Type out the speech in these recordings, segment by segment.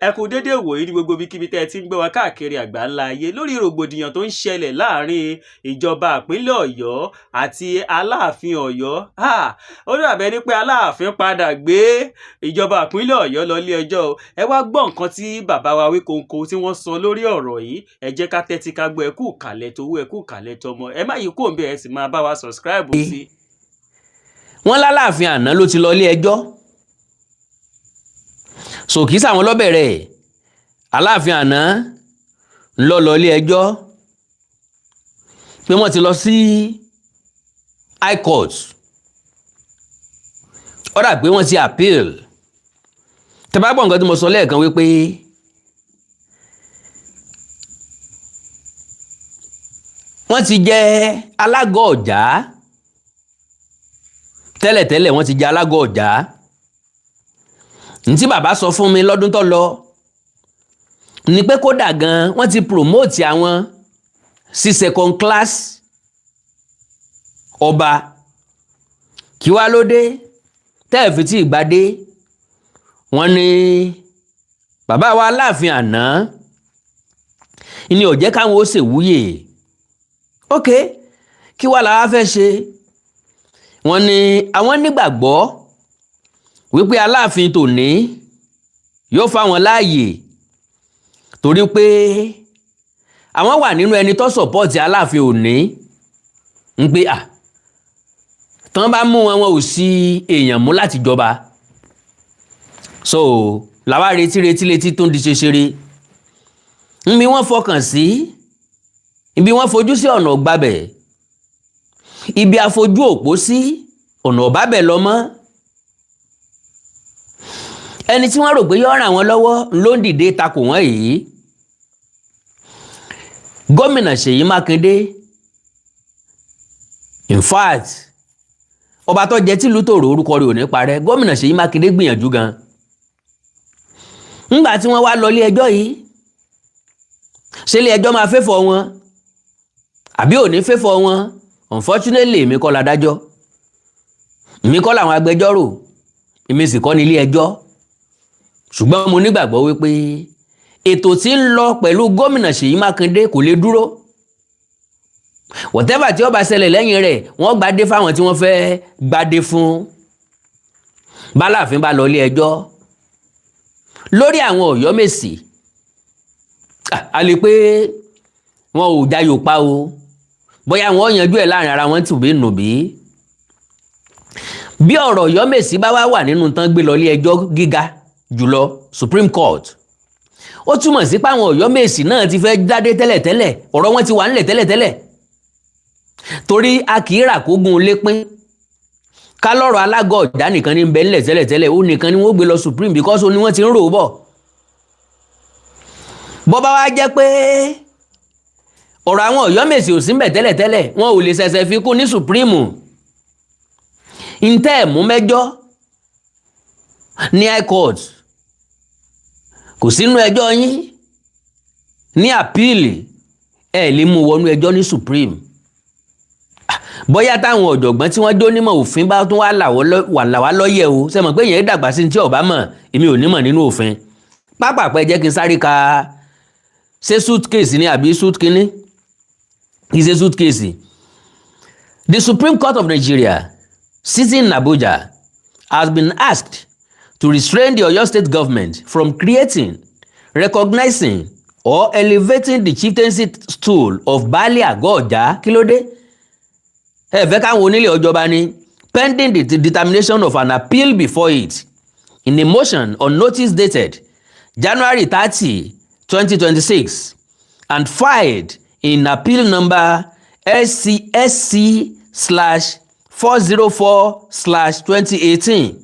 Ẹ kú dédé ìwòyí ní gbogbo ibikíbi tẹ́ ẹ ti ń gbọ́ wa káàkiri àgbáńlá ayé lórí rògbòdìyàn tó ń ṣẹlẹ̀ láàrin ìjọba ìpínlẹ̀ Ọ̀yọ́ àti Aláàfin Ọ̀yọ́. Ó dàbí ẹni pé Aláàfin padà gbé ìjọba ìpínlẹ̀ Ọ̀yọ́ lọ ilé ẹjọ́ o. Ẹ wá gbọ́ nǹkan tí bàbá wa Wíkonko tí wọ́n sọ lórí ọ̀rọ̀ yìí. Ẹ jẹ́ ká tẹ́tí ká gbọ́. Ẹ kú ìkàlẹ̀ towó, ẹ kú ìkàlẹ̀ tọmọ. Ẹ má yí kúrò ńbẹ̀, ẹ sì máa bá wa subscribe sí. Wọ́n lálàáfin àná ló ti lọ ilé ẹjọ́, so kì í sàwọn lọ́bẹ̀rẹ̀. Aláàfin àná ńlọ lọ ilé ẹjọ́ pé wọ́n ti lọ sí high court, ó dà pé wọ́n ti appeal. Tẹ́ bá gbọ́ nǹkan tí mo sọ lẹ́ẹ̀kan wípé wọ́n ti jẹ́ alágọ̀ ọ̀já tẹ́lẹ̀tẹ́lẹ̀, wọ́n ti jẹ́ alágọ̀ ọ̀já. Ntí bàbá sọ fún mi lọ́dún tó lọ ni pé kódà gan wọ́n ti promote àwọn sí second class ọba. Kí wá ló dé tẹ́ẹ̀fì tí ìgbàdé? Wọ́n ní bàbá wa Aláàfin àná ni ò jẹ́ káwọn ó ṣèwúyè. Ok, kí wá la wá fẹ́ ṣe? Wọ́n ní àwọn nígbàgbọ́ wípé Aláàfin tòní yóò fáwọn láàyè, torí pé àwọn wà nínú ẹni tó support Aláàfin òní ń pé à tán bá mú wọn, wọn ò sí èèyàn mú láti jọba. So làwa retí retí létí tó ń di ṣeṣere nbí wọ́n fọkàn sí, ibi wọ́n fojú sí, ọ̀nà ọ̀gbàbẹ̀, ibi àfojú òpó sí, ọ̀nà ọ̀bábẹ̀ lọ mọ́. Ẹni tí wọ́n rò pé yóò ràn wọ́n lọ́wọ́ ló ń dìde takò wọ́n yìí. Gómìnà Ṣèyí Mákindé, in fact, ọba tó jẹ tìlú tòrò, orúkọ rẹ̀ ò ní parẹ́. Gómìnà Ṣèyí Mákindé gbìyànjú gan ńgbà tí wọ́n wá lọ ilé ẹjọ́ yìí. Ṣé ilé ẹjọ́ máa fẹ́fọ̀ wọn àbí ò ní fẹ́fọ̀ wọn? Unfortunately, èmi kọ́ ládájọ́, èmi kọ́ làwọn agbẹjọ́rò, èmi sì kọ́ ní ilé ẹjọ́. Ṣùgbọ́n mo nígbàgbọ́ wípé ètò tí ń lọ pẹ̀lú gómìnà Ṣèyí Mákindé kò lè dúró. Whatever tí ó bá ṣẹlẹ̀ lẹ́yìn rẹ̀, wọ́n gbadé fáwọn tí wọ́n fẹ́ gbadé fún. Báláàfin bá lọ ilé ẹjọ́ lórí àwọn Ọ̀yọ́mèsì, a lè pé wọn ò jayò pa o, bóyá wọn yanjú ẹ̀ láàrin ara wọn tùbí nùbí. Bí ọ̀rọ̀ Ọ̀yọ́mèsì bá wá wà nínú tán gbé lọ ilé ẹjọ́ gíga jùlọ, Supreme Court, ó túmọ̀ sí pé àwọn Ọ̀yọ́mèsì náà ti fẹ́ dádé tẹ́lẹ̀tẹ́lẹ̀. Ọ̀rọ̀ wọn ti wà ńlẹ̀ tẹ́lẹ̀tẹ́lẹ̀, torí a kì í rà kógun lépín ká lọ́rọ̀ alágọ̀ ọ̀já nìkan ní bẹ́ẹ̀ ńlẹ̀ tẹ́lẹ̀tẹ́lẹ̀. Ó nìkan ni wọ́n gbé lọ Supreme because ó ní wọ́n ti ń rò ó bọ̀. Bọ́ bá wá jẹ́ pé ọ̀rọ̀ àwọn Ọ̀yọ́mèsì ò sí ńbẹ̀ tẹ́lẹ̀tẹ́lẹ̀, wọn ò lè ṣẹ̀ṣẹ̀ fi kún ní Supreme. Ntẹ́ ẹ̀ mú mẹ́jọ́ ní high court kò sínú ẹjọ́ yín ní appeal, ẹ̀ lè mú wọnú ẹjọ́ ní Supreme. Bóyá táwọn ọ̀jọ̀gbọ́n tí wọ́n jó nímọ̀ òfin bá tún wá là wá lọ́yẹ̀ o. Ṣe mọ̀ pé yẹn dàgbà sí ní tí ọ̀bá mọ̀? Èmi ò nímọ̀ nínú òfin. Pápápá, ẹ jẹ́ kí n sáré ka. Ṣé suitcase ni àbí suit kínní? Kì í ṣe suitcase. The Supreme Court of Nigeria sitting in Abuja has been asked to restrain the Oyo State government from creating, recognizing or elevating the chieftaincy stool of Baálé Àgọ́ Ọ̀já. Kí ló dé? Ẹ fẹ́ káwọn onílé ọjọba ni, pending the determination of an appeal before it. In a motion on notice dated January 30, 2026 and filed in appeal number SCSC/404/2018,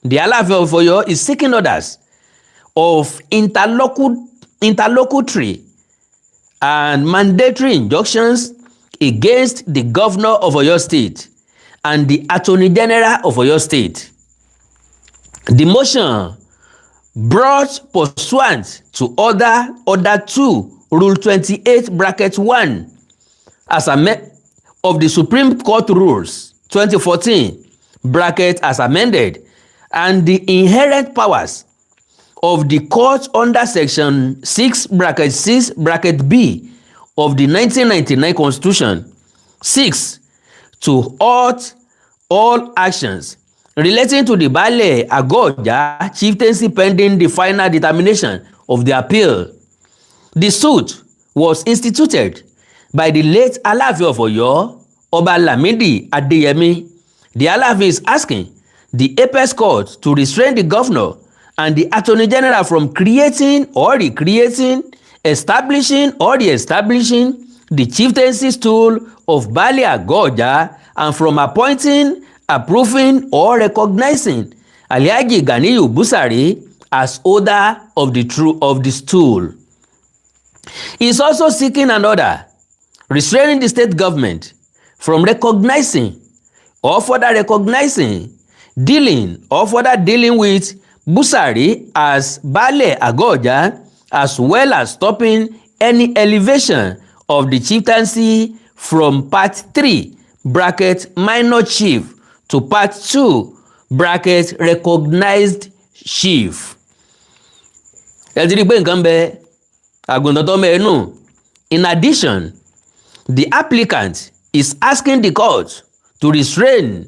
the Alaafin of Oyo is seeking orders of interlocutory and mandatory injunctions against the governor of Oyo State and the Attorney General of Oyo State. The motion, brought pursuant to Order 2 Rule 28 bracket 1 as of the Supreme Court Rules 2014 bracket as amended and the inherent powers of the court under section 6 bracket 6 bracket B of the 1999 Constitution. 6. To halt all actions relating to the Baale Ago-Oja chieftaincy pending the final determination of the appeal. The suit was instituted by the late Alaafin of Oyo, Oba Lamidi Adeyemi. The Alaafin is asking the apex court to restrain the governor and the Attorney General from creating or recreating, establishing or re-establishing the chieftaincy stool of Baale Ago-Oja and from appointing, approving or recognizing Alhaji Ganiyu Busari as holder of the stool. He is also seeking an order restraining the state government from recognizing or further recognizing, dealing or further dealing with Busari as Baale Ago-Oja, as well as stopping any elevation of the chieftaincy from part 3 bracket minor chief to part 2 bracket recognized chief. Ẹ ti rí i pé nǹkan bẹ àgùntàn tó mẹ́nu. In addition, the applicant is asking the court to restrain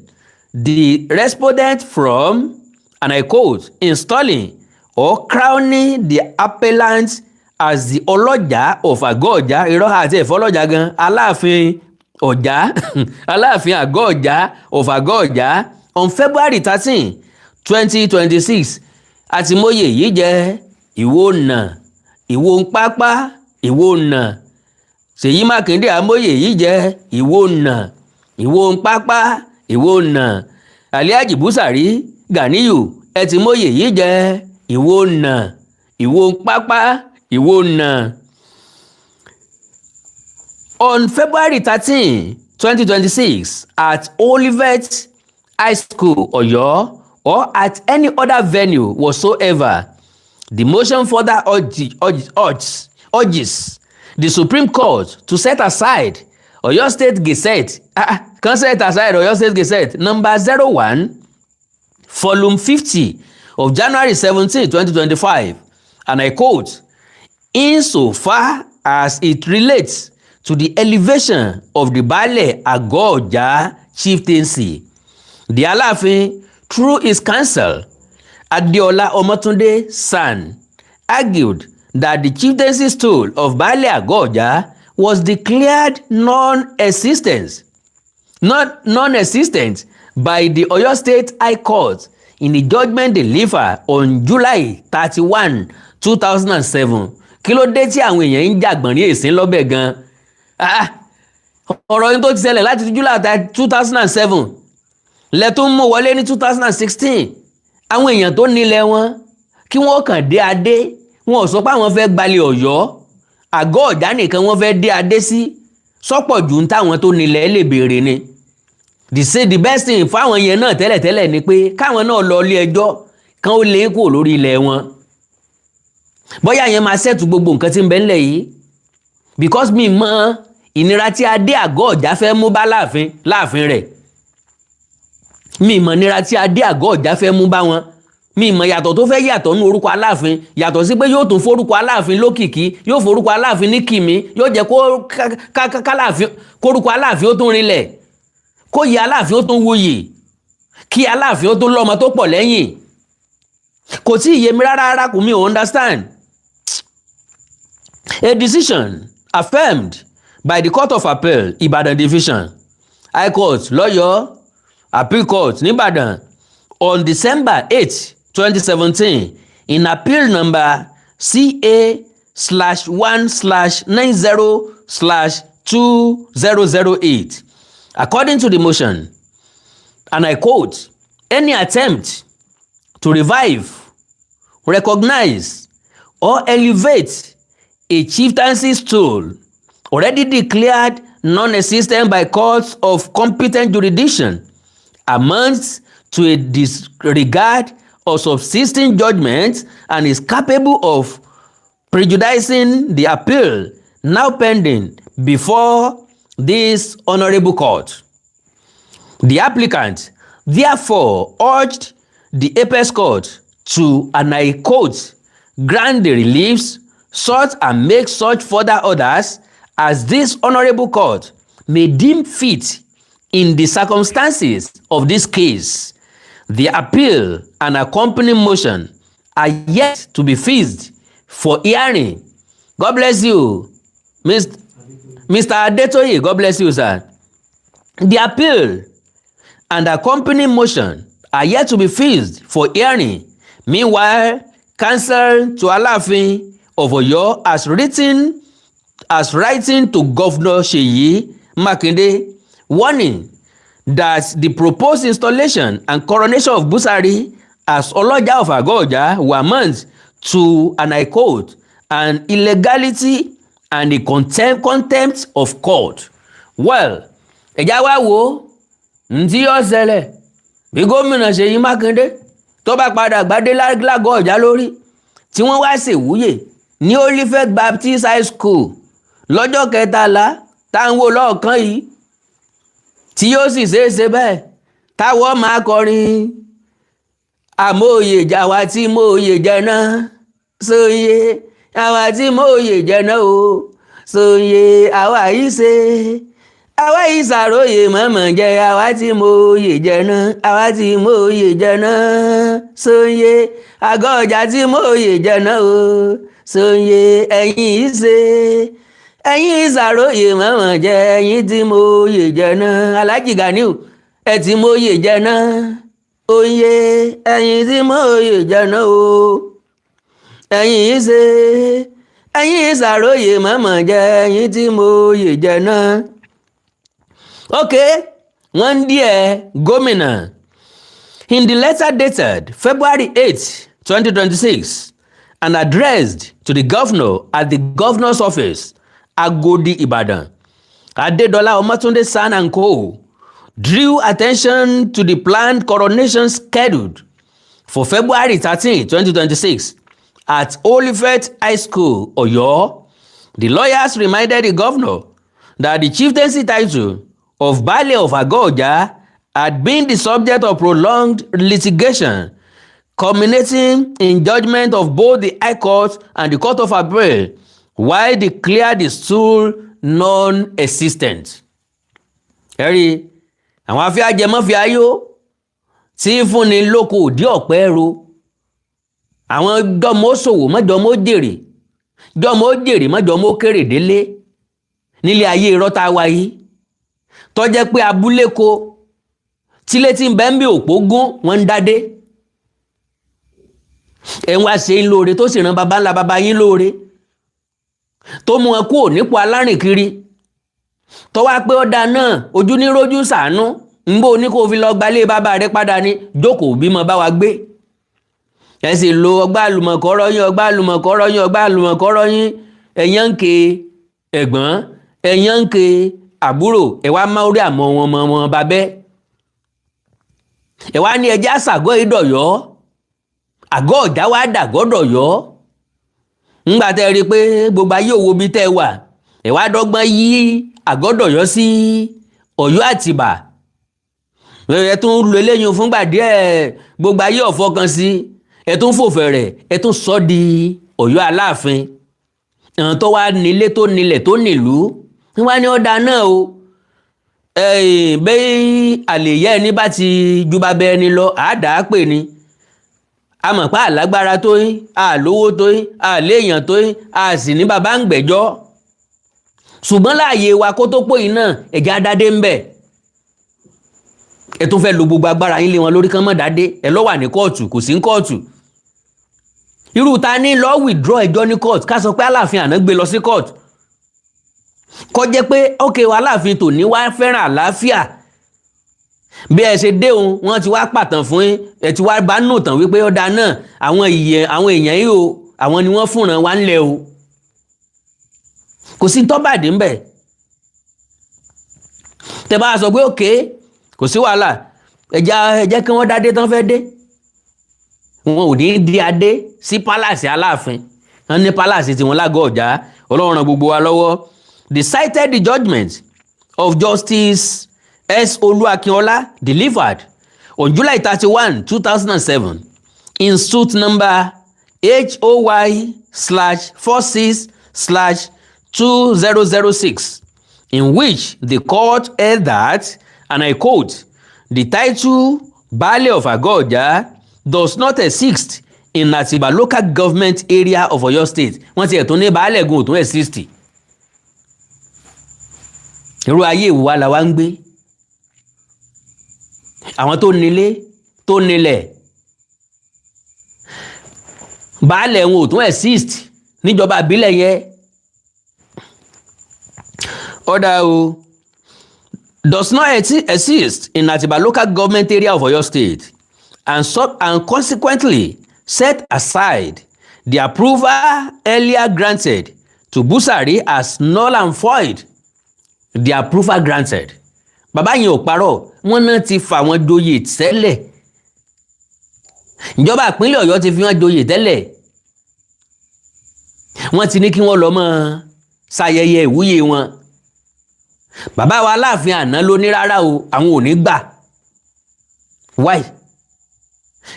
the respondent from, and I quote, "installing or crowning the appellant as the Ọlọ́jà of Àgọ́-Ọ̀já." Irọ́ àti ẹ̀fọ́lọ́jà gan, Aláàfin Ọ̀já, Aláàfin Àgọ́-Ọ̀já of Àgọ́-Ọ̀já on February 13, 2026. Àtìmọ́yè yìí jẹ́ ìwọ nà, ìwọ ń pápá, ìwọ nà. Ṣèyí Mákindé àmọ́yè yìí jẹ́ ìwọ nà, ìwọ ń pápá, ìwọ nà. Alhaji Busari Ganiyu, ẹ ti mọ́yè yìí jẹ́ ìwọ nà, ìwọ ń pápá, ìwọ nà. On February 13, 2026, at Olivet High School, Oyo, or at any other venue whatsoever. The motion further urges the Supreme Court to set aside Oyo State Gazette, kan set aside Oyo State Gazette number 01, volume 50 of January 17, 2025, and I quote, "insofar as it relates to the elevation of the Baale Ago-Oja chieftaincy." The Alaafin, through his counsel, Adeola Omotunde SAN, argued that the chieftaincy stool of Baale Ago-Oja was declared non non-existent by the Oyo State High Court in a judgment delivered on July 31, 2007. Kí ló dé tí àwọn èèyàn ń jàgbọ̀n ní èsín lọ́bẹ̀ gan-an? Ọ̀rọ̀ yìí tó ti ṣẹlẹ̀ láti July 2007 lẹ́tún mú wọlé ní 2016. Àwọn èèyàn tó nílẹ̀ wọn, kí wọ́n kàn dé adé. Wọn ò sọ pé àwọn fẹ́ gbalẹ̀ Ọ̀yọ́, Àgọ́ Ọ̀já nìkan wọ́n fẹ́ dé adé sí. Sọ́pọ̀ jù ń táwọn tó nílẹ̀ lè béèrè ni. The say the best thing fáwọn yẹn náà tẹ́lẹ̀tẹ́lẹ̀ ni pé káwọn náà lọ ilé ẹjọ́ kán ó lé kúrò lórí ilẹ̀ wọn. Bóyá yẹn máa settle gbogbo nǹkan tí ń bẹ ńlẹ̀ yìí, because mi mọ ìnira tí adé Àgọ́ Ọ̀já fẹ́ mú bá láàfin rẹ̀. Mi mọ ìnira tí adé Àgọ́ Ọ̀já fẹ́ mú bá wọn. Mi mọ yàtọ̀ tó fẹ́ yàtọ̀ ní orúkọ Aláàfin, yàtọ̀ sí pé yóò tún forúkọ Aláàfin lókìkí, yóò forúkọ Aláàfin ní kìmí, yóò jẹ́ kó kálàfin kórúkọ Aláàfin ó tún rinlẹ̀, kó yẹ Aláàfin ó tún wuyì, kí Aláàfin ó tún lọ́mọ tó pọ̀ lẹ́yìn. Kò tí ì yé mi rárá rárá, kò mi ò understand. A decision affirmed by the Court of Appeal, Ibadan Division, High Court lọ́yọ̀ọ́, Appeal Court nìbàdàn, on December 8, 2017 in appeal number CA/1/90/2008. According to the motion, and I quote, "any attempt to revive, recognize or elevate a chieftaincy stool already declared non-existent by courts of competent jurisdiction amounts to a disregard of subsisting judgments and is capable of prejudicing the appeal now pending before this honourable court. The applicant therefore urged the apex court to, and I quote, Grant the reliefs sought and make such further orders as this honourable court may deem fit in the circumstances of this case. The appeal and accompanying motion are yet to be fixed for hearing. God bless you, Mr. Adetoye. God bless you, sir. The appeal and accompanying motion are yet to be fixed for hearing. Meanwhile, counsel to Alaafin of Oyo has writing to Governor Seyi Makinde, warning that the proposed installation and coronation of Busari as Oloja of Ago-Oja were amount to, and I quote, "an illegality and a contempt of court." Well, ẹ̀já wá wo ntí yóò ṣẹlẹ̀ bí gómìnà Ṣèyí Mákindé tó bá padà gbadé lágọ̀ọ́ ọ̀já lórí, tí wọ́n wá ṣèwúyè ní Olivet Baptist High School lọ́jọ́ 13 táwọn wò lọ́ọ̀kan yìí, tí yóò sì ṣeé ṣe bẹ́ẹ̀, táwọn máa kọrin àmóye àwa tí mòye jẹ náà sóye, àwa tí mòye jẹ náà o sóye, àwa yìí ṣe, àwa yìí ṣàròyé mọ̀mọ́ jẹ, àwa tí mòye jẹ náà, àwa tí mòye jẹ náà sóye, àgọ́ ọjà tí mòye jẹ náà o sóye, ẹ̀yin yìí ṣe, ẹ̀yin ìṣàròyé mọ̀mọ́ jẹ, ẹ̀yin tí mòye jẹ náà. Alhaji Ganiu, ẹ̀ tí mòye jẹ náà oyè, ẹ̀yin tí mòye jẹ náà o, ẹ̀yin yìí ṣe, ẹ̀yin ìṣàròyé mọ̀mọ́ jẹ, ẹ̀yin tí mòye jẹ náà. Ok, wọ́n ń díẹ̀ gómìnà. In the letter dated February 8, 2026 and addressed to the governor at the governor's office, Agodi, Ibadan, Adedola Omotunde SAN and Co. drew attention to the planned coronation scheduled for February 13, 2026 at Olivet High School, Oyo. The lawyers reminded the governor that the chieftaincy title of Baale of Ago-Oja had been the subject of prolonged litigation, culminating in judgment of both the High Court and the Court of Appeal, while declared the stool non-existent. Ẹ rí àwọn afíàjẹmọ́fíayó tí fúnni lóko òdí ọ̀pẹ ro, àwọn jọmọ ṣòwò mọ́jọmọ́ jèrè, jọmọ jèrè mọ́jọmọ́ kéré délé nílé ayé irọ́ tá a wá yìí, tó jẹ́ pé abúlé ko tílé tí ń bẹ́ ń bí òpó gún wọ́n ń dádé. Ẹ̀ ń wá ṣe ń lóore tó sì ran baba ńlá baba yín lóore, tó mú wọn kúrò nípò alárìnkiri, tó wá pé ọ̀dà náà ojú ní rójú sàánú ń bó ní kó fi lọ gbalé bàbá rẹ padà ní jókòó bímọ bá wa gbé. Ẹ sì lo ọgbà àlùmọ̀kọ́rọ́ yín, ọgbà àlùmọ̀kọ́rọ́ yín, ọgbà àlùmọ̀kọ́rọ́ yín, ẹ̀yàn ń ke ẹ̀gbọ́n, ẹ̀yàn ń ke àbúrò, ẹ̀ wá máa rí àmọ́ wọn mọ́ wọn babẹ́, ẹ̀ wá ní ẹjẹ́ àṣàgọ́ ìdọ̀yọ́, àgọ́ ọ̀já wá dàgọ́dọ̀yọ́. Ńgbà tẹ́ rí i pé gbogbo ayé òwò bíi tẹ́ wà, ẹ̀ wá dọ́gbọ́n yí àgọ́dọ̀yọ́ sí Ọ̀yọ́ Àtìbà. Ẹ tún lo eléyìí fúngbà díẹ̀, gbogbo ayé ọ̀fọ́kan sí, ẹ tún fòfẹ̀rẹ̀, ẹ tún sọ di Ọ̀yọ́ Aláàfin. Àwọn tó wá nílé, tó nílẹ̀, tó nílùú wọ́n ní ọ̀dà náà o, bẹ́ẹ̀ àlèyé ẹni bá ti ju bàbá ẹni lọ, àádáa pè ní a mọ̀ pé àlágbára tó yín, àlówó tó yín, àléèyàn tó yín, a sì ní bàbá ń gbẹ́jọ́, ṣùgbọ́n láàyè wa kó tó pò yín náà, ẹ̀jẹ̀ adádé ń bẹ̀. Ẹ tún fẹ́ lo gbogbo agbára yín lé wọn lórí kán mọ̀ dádé. Ẹ lọ́ wà ní kóòtù, kò sí ní kóòtù. Irú ta ní lọ withdraw ẹjọ́ ní court? Ká sọ pé Aláàfin àná gbé lọ sí court, kó jẹ́ pé ókè wa Aláàfin tòní wá fẹ́ràn àlàáfíà. Bí ẹ ṣe dé òun, wọ́n ti wá pàtàn fún yín, ẹ ti wá bá nù tàn wípé ọ̀dà náà, àwọn èèyàn yìí o, àwọn ni wọ́n fúnran wa ńlẹ̀ o, kò sí tọ́bàdé ńbẹ̀. Tẹ bá sọ pé òkè kò sí wàhálà, ẹja ẹ jẹ́ kí wọ́n dádé tán fẹ́ dé, wọn ò ní di adé sí palace Aláàfin. Wọn ní palace tiwọn lágọ̀ọ́ ọ̀já. Ọlọ́run ràn gbogbo wa lọ́wọ́. They cited the judgment of Justice S. Olu-Akinola delivered on July 31, 2007 in suit number HOY/46/2006, in which the court held that, and I quote, "The title Baale of Ago-Oja does not exist in Atiba Local Government Area of Oyo State." Wọ́n ti ẹ̀tún ní baálẹ̀ gun ò tún exist. Irú ayé ìwà la wá ń gbé? Àwọn tó nílé tó nílẹ̀, baálẹ̀ wọn ò tún exist níjọba ìbílẹ̀ yẹn. Ó dáa o. Does not exist in Atiba Local Government Area of Oyo State and consequently set aside the approval earlier granted to Busari as null and void. The approval granted. Bàbá yẹn ò parọ́, wọ́n náà ti fà wọ́n joyè tẹ́lẹ̀. Ìjọba ìpínlẹ̀ Ọ̀yọ́ ti fi wọ́n joyè tẹ́lẹ̀. Wọ́n ti ní kí wọ́n lọ mọ́ ṣayẹyẹ ìwúyè wọn. Bàbá wa Aláàfin àná ló ní rárá o, àwọn ò ní gbà. Why?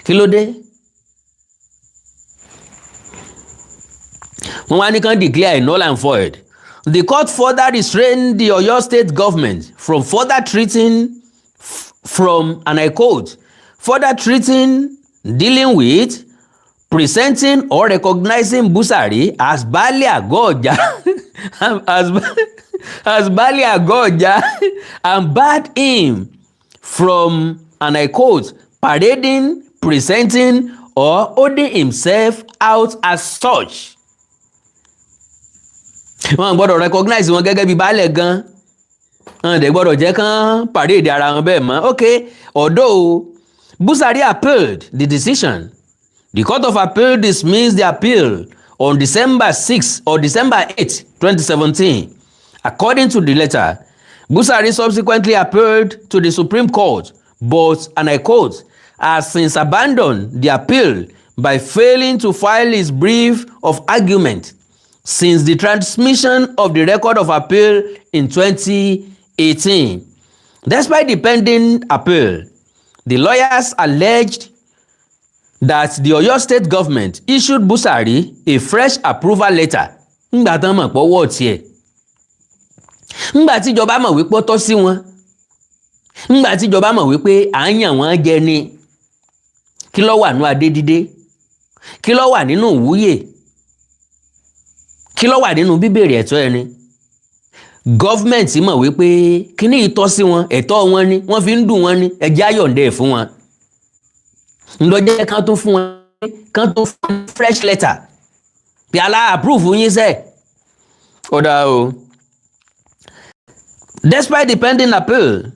Kí ló dé? Wọ́n wá ní kán declare null and void. The court further restrained the Oyo State government from further treating from, and I quote, "further treating, dealing with, presenting or recognizing Busari as Baale Ago-Oja as Baale Ago-Oja and barred him from, and I quote, parading, presenting or holding himself out as such." Wọ́n gbọ́dọ̀ recognize wọn gẹ́gẹ́ bí baálẹ̀ gan, wọn dẹ̀ gbọ́dọ̀ jẹ́ kán parade ara wọn bẹ́ẹ̀ mọ́. Okay, although Busari appealed the decision, the Court of Appeal dismissed the appeal on December 6 or December 8, 2017. According to the letter, Busari subsequently appealed to the Supreme Court, but, and I quote, "has since abandoned the appeal by failing to file his brief of argument since the transmission of the record of appeal in 2018." Despite the pending appeal, the lawyers alleged that the Oyo State government issued Busari a fresh approval letter. Ńgbà tán mọ̀ pọ́wọ́ tiẹ̀, ńgbà tíjọba mọ̀ wípé ó tọ́ sí wọn, ńgbà tíjọba mọ̀ wípé à ń yàn wọ́n jẹ ni, kí ló wà nínú adé dídé? Kí ló wà nínú ìwúyè? Kí ló wà nínú bíbèrè ẹ̀tọ́ ẹni? Government mọ̀ wípé kíní ìtọ́ sí wọn, ẹ̀tọ́ wọn ni wọ́n fi ń dùn wọn ní ẹjẹ́ àyọ̀ǹde ẹ̀ fún wọn. Ńlọjẹ́ kan tó fún wọn, kan tó fún wọn fresh letter bí alá approve yín sẹ́. Ó dáa o. Despite the pending appeal,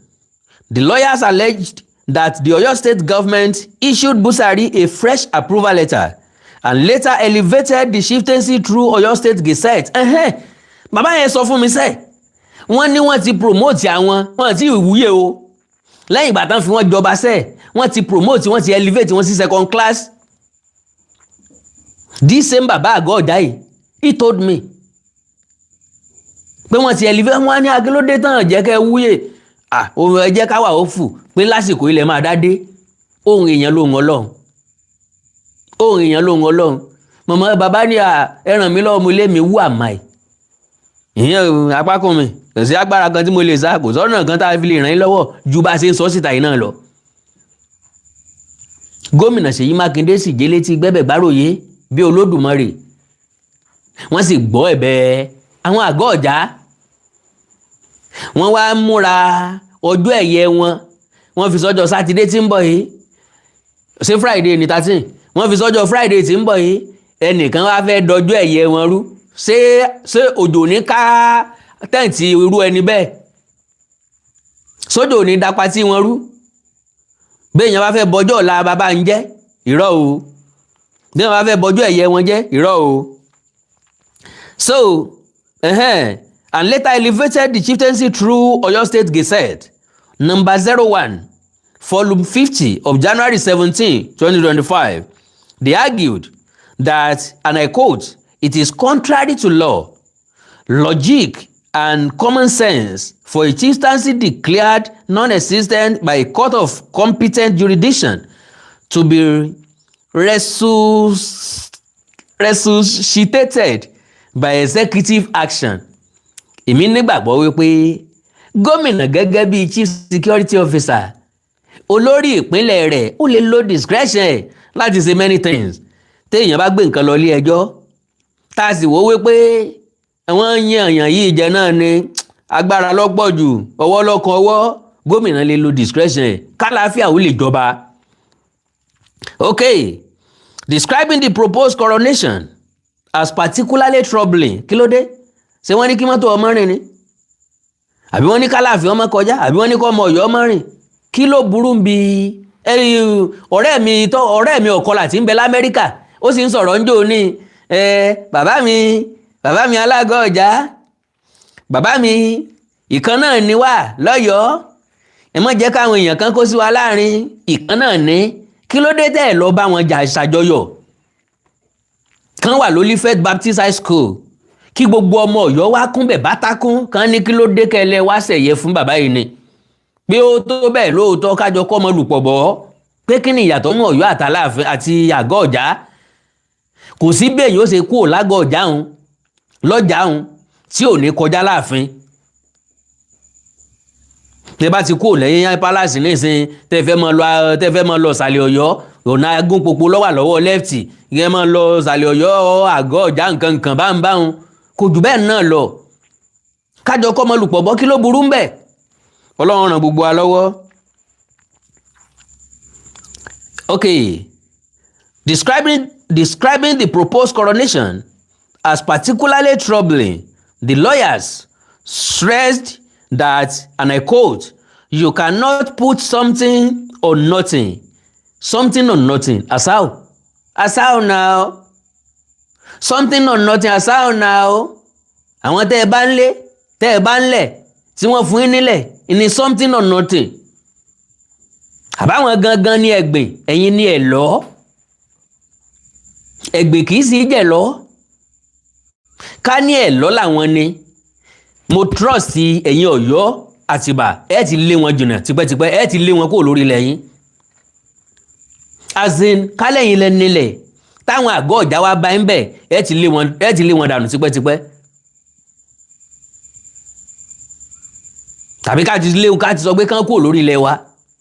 the lawyers alleged that the Oyo State government issued Busari a fresh approval letter and later elevated the chieftaincy through Oyo State Gazette. Ẹ̀hẹ́n, bàbá yẹn sọ fún mi sẹ́, wọ́n ní wọ́n ti promote àwọn, wọ́n ti ìwúyè o. Lẹ́yìn ìgbà tán fi wọ́n jọba sẹ́, wọ́n ti promote, wọ́n ti elevate wọ́n sí second class. This same bàbá àgọ́ ọ̀dá yìí, he told me pé wọ́n ti elevate wọ́n á ní akílódé tán jẹ́ kẹ́ wúyè. Ah, ohun ẹ jẹ́ káwà ó fù pé lásìkò ilẹ̀ máa dá dé. Ohun èèyàn lóhun Ọlọ́run, ohun èèyàn lóhun Ọlọ́run. Mọ̀mọ́ bàbá ní à ẹ ràn mí lọ́wọ́, mo lé mi wú àmà ẹ̀ ìyẹn apákan mi. Kò sí agbára kan tí mo lè sá, kò sọ́nà kan tá a fi lè ràn yín lọ́wọ́ ju bá a ṣe ń sọ síta yìí náà lọ. Gómìnà Ṣèyí Mákindé sì jẹ́ létí gbẹ́bẹ̀ gbáròyé bí Olódùmarè. Wọ́n sì gbọ́ ẹ̀bẹ̀ àwọn àgọ́ ọ̀já. Wọ́n wá múra ọjọ́ ẹ̀yẹ wọn, wọ́n fi sọ́jọ́ Sátidé tí ń bọ̀ yìí. Ṣé Friday ní 13? Wọ́n fi sọ́jọ́ Friday tí ń bọ̀ yìí. Ẹnìkan wá fẹ́ dọjọ́ ẹ̀yẹ wọn rú. Ṣé òjò ní ká tent irú ẹni bẹ́ẹ̀? Sójò ní dapa tí wọ́n rú? Béèyàn bá fẹ́ bọjọ́ ọ̀la bàbá ń jẹ́, irọ́ o. Béèyàn bá fẹ́ bọjọ́ ẹ̀yẹ wọn jẹ́, irọ́ o. So and later elevated the chieftaincy through Oyo State Gazette number 01, volume 50 of January 17, 2025. They argued that, and I quote, "it is contrary to law, logic and common sense for a chieftaincy declared non-existent by a court of competent jurisdiction to be Resuscitated by executive action. Èmi nígbàgbọ́ wípé gómìnà gẹ́gẹ́ bíi chief security officer, olórí ìpínlẹ̀ rẹ̀, ó lè lo discretion ẹ̀ láti ṣe many things. Téèyàn bá gbé nǹkan lọ ilé ẹjọ́, tá a sì wò wípé àwọn yan èèyàn yìí jẹ náà ni, agbára lọ́pọ̀ jù, ọwọ́ lọ́kàn ọwọ́, gómìnà lè lo discretion ẹ̀ kálàáfíà ó lè jọba. Okay, describing the proposed coronation as particularly troubling. Kí ló dé? Ṣé wọ́n ní kí mọ́tò ọmọ rìn ni? Àbí wọ́n ní kálàáfíà ọmọ kọjá? Àbí wọ́n ní kọ́ ọmọ Ọ̀yọ́ ọmọ rìn? Kí ló burú bí ọ̀rẹ́ mi tó ọ̀rẹ́ mi ọ̀kọlà tí ń bẹ l'Amẹ́ríkà, ó sì ń sọ̀rọ̀ ń jò ní bàbá mi, bàbá mi alágọ̀ ọ̀já, bàbá mi ìkan náà ni wà lọ́yọ̀ọ́, ẹ má jẹ́ káwọn èèyàn kan kó sí wa láàrin, ìkan náà ní. Kí ló dé tẹ́ ẹ̀ lọ bá wọn jà ṣàjọyọ̀ kan wà lólífẹ́ Baptist High School, kí gbogbo ọmọ Ọ̀yọ́ wá kúnbẹ̀ bátákún kan ní kí ló dé kẹlẹ́ wá sẹ̀yẹ fún bàbá yìí ni pé ó tó bẹ́ẹ̀ lóòótọ́, kájọ kọ́ ọmọ lùpọ̀ bọ́ pé kí ni ìyàtọ̀ mú Ọ̀yọ́ àtàláàfin àti àgọ́ ọ̀já? Kò sí bẹ́ẹ̀ yóò ṣe kúrò lágọ̀ ọ̀já òun lọ́jà òun tí ò ní kọjá láàfin. Tẹ bá ti kúrò lẹ́yìn palace nísìn, tẹ fẹ́ mọ lọ sàlẹ̀ Ọ̀yọ́, ọ̀nà agúnpopo ló wà lọ́wọ́ left. Ìyẹn mọ lọ sàlẹ̀ Ọ̀yọ́, àgọ́ ọ̀já, nǹkan nǹkan báńbáń, kò jù bẹ́ẹ̀ náà lọ. Kájọ kọ́ ọmọ lùpọ̀ bọ́, kí ló burú ń bẹ̀? Ọlọ́run ràn gbogbo wa lọ́wọ́. Okay, describing the proposed coronation as particularly troubling, the lawyers stressed that, and I quote, "You cannot put something on nothing." Something on nothing, as how? As how now? Something on nothing, as how now? Àwọn tẹ́ ẹ bá ń lé, tẹ́ ẹ bá ń lẹ̀, tí wọ́n fún yín nílẹ̀ ní something on nothing. Àbáwọn gangan ní ẹ̀gbìn, ẹ̀yin ní ẹ̀ lọ́. Ẹ̀gbìn kì í sì jẹ̀ lọ́. Ká ní ẹ̀ lọ́ làwọn ni, mo trust ẹ̀yin Ọ̀yọ́ Àtìbà, ẹ ti lé wọn jìnnà tipẹ́tipẹ́, ẹ ti lé wọn kúrò lórí ilẹ̀ yín. As in, kálẹ̀yìn lẹ nílẹ̀ táwọn àgọ́ ọ̀já wa bá ń bẹ̀, ẹ ti lé wọn dànù tipẹ́tipẹ́. Tàbí ká ti lé wọn, ká ti sọ pé kán kúrò lórí ilẹ̀ wa,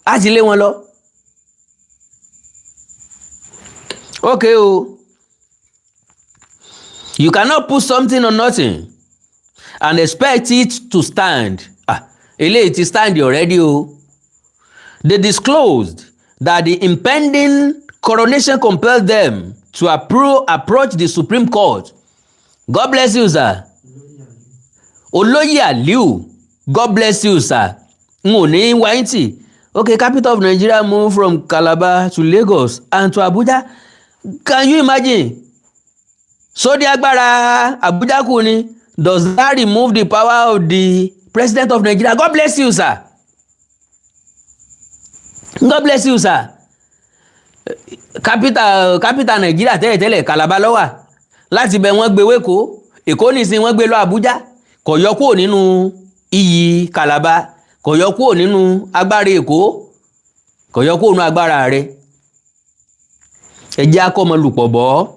á ti lé wọn lọ. Okay o. You cannot put something on nothing and expect it to stand. Ah, eléyìí ti stand already o. They disclosed that the impending coronation compelled them to approach the Supreme Court. God bless you, sir. Olóyè Aliu, God bless you, sir. N ò ní wáyìntì. Okay, capital of Nigeria moved from Calabar to Lagos and to Abuja. Can you imagine? Sódì agbára Abuja kù ni. Does that remove the power of the president of Nigeria? God bless you, sir. God bless you, sir. Capital Nigeria tẹ́lẹ̀tẹ́lẹ̀, Calabar ló wà. Láti bẹ̀ wọ́n gbé wéko Èkó, nìsín wọ́n gbé lọ Abuja. Kò yọ kúrò nínú iyì Calabar, kò yọ kúrò nínú agbára Èkó, kò yọ kúrò nínú agbára rẹ̀. Ẹ jẹ́ akọ́mọlùpọ̀ bọ́.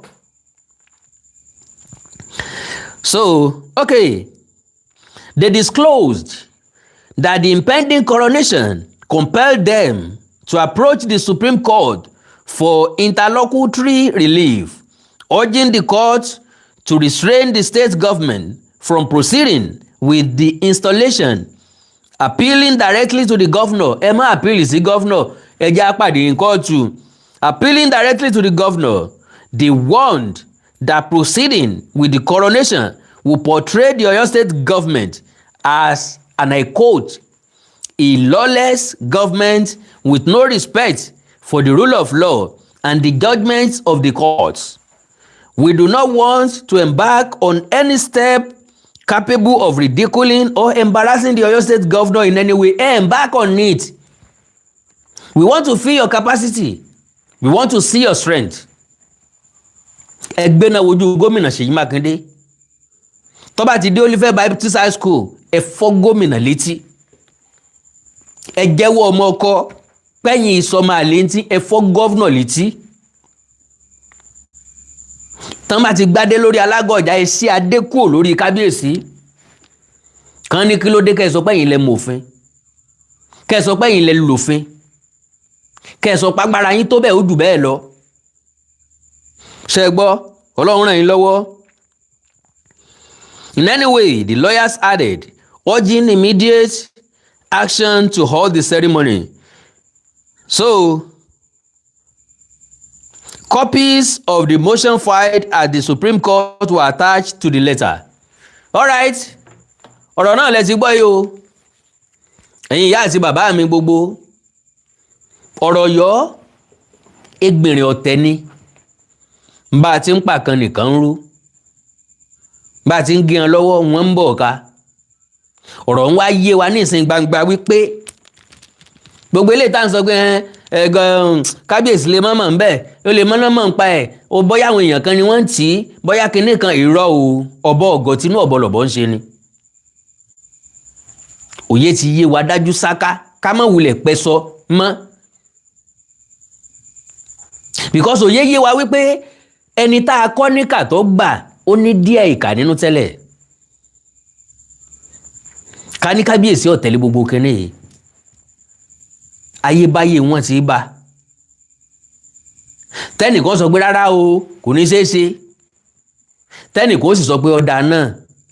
So, okay, they disclosed that the impending coronation compelled them to approach the Supreme Court for interlocutory relief, urging the court to restrain the state government from proceeding with the installation, appealing directly to the governor. Ẹ má appeal sí governor, ẹ jẹ́ á pàdé ní kóòtù. Appealing directly to the governor, they warned that proceeding with the coronation will portray the Oyo State government as, and I quote, "a lawless government with no respect for the rule of law and the judgments of the courts. We do not want to embark on any step capable of ridiculing or embarrassing the Oyo State governor in any way." Embark on it. We want to feel your capacity. We want to see your strength. Ẹgbẹ́ náà wojú gómìnà Ṣèyí Mákindé. Tó bá ti dé Olífẹ́ Baptist High School, ẹ fọ́ gómìnà létí. Ẹ jẹ́wọ́ ọmọ ọkọ pẹ́yìn ìsọmọ àléntí, ẹ fọ́ governor létí. Tán bá ti dé Olífẹ́ Baptist High School, Tán bá ti gbádé lórí alágọ̀ ọ̀já, ẹ sí adé kúrò lórí kábíyèsí kan ní kí ló dé? Kẹ́ ẹ sọ pé ẹ̀yin lẹ mọ̀fin, kẹ́ ẹ sọ pé ẹ̀yin lẹ lòfin, kẹ́ ẹ sọ pàgbára yín tó bẹ́ẹ̀, ó jù bẹ́ẹ̀ lọ. Ṣe é gbọ́? Ọlọ́run ràn yín lọ́wọ́. In any way, the lawyers added, urging immediate action to halt the ceremony. So, copies of the motion filed at the Supreme Court were attached to the letter. All right, ọ̀rọ̀ náà lẹ ti gbọ́ yìí o, ẹ̀yin ìyá àti bàbá mi gbogbo. Ọ̀rọ̀ Ọ̀yọ́, ẹgbìnrin ọ̀tẹ̀ ni. Bá a ti ń pàkan nìkan ń rú, bá a ti ń gé wọn lọ́wọ́, wọn ń bọ̀ ká. Ọ̀rọ̀ ń wá yé wa nísìnyí gbangba wípé gbogbo eléyìí tá à ń sọ pé ẹ gan kábíyèsí lè mọ̀mọ̀ ń bẹ̀, ó lè mọ̀ mọ̀ ń pa ẹ̀ o, bóyá àwọn èèyàn kan ni wọ́n ń tì í, bóyá kinní kan, irọ́ o. Ọ̀bọ ọ̀gọ̀ tinú ọ̀bọ lọ̀bọ ń ṣe ni. Òye ti yé wa dájú sáká, ká má wulẹ̀ pẹ́ sọ mọ́, because òye yé wa wípé ẹni tá a kọ́ níkà tó gbà, ó ní díẹ̀ ìkà nínú tẹ́lẹ̀. Ká ní kábíyèsí ọ̀tẹ̀lẹ̀ gbogbo kinní yìí, ayébáyé wọn ti bá tẹnìkan sọ pé rárá o, kò ní ṣeé ṣe. Tẹnìkan ó sì sọ pé ọ̀dà náà,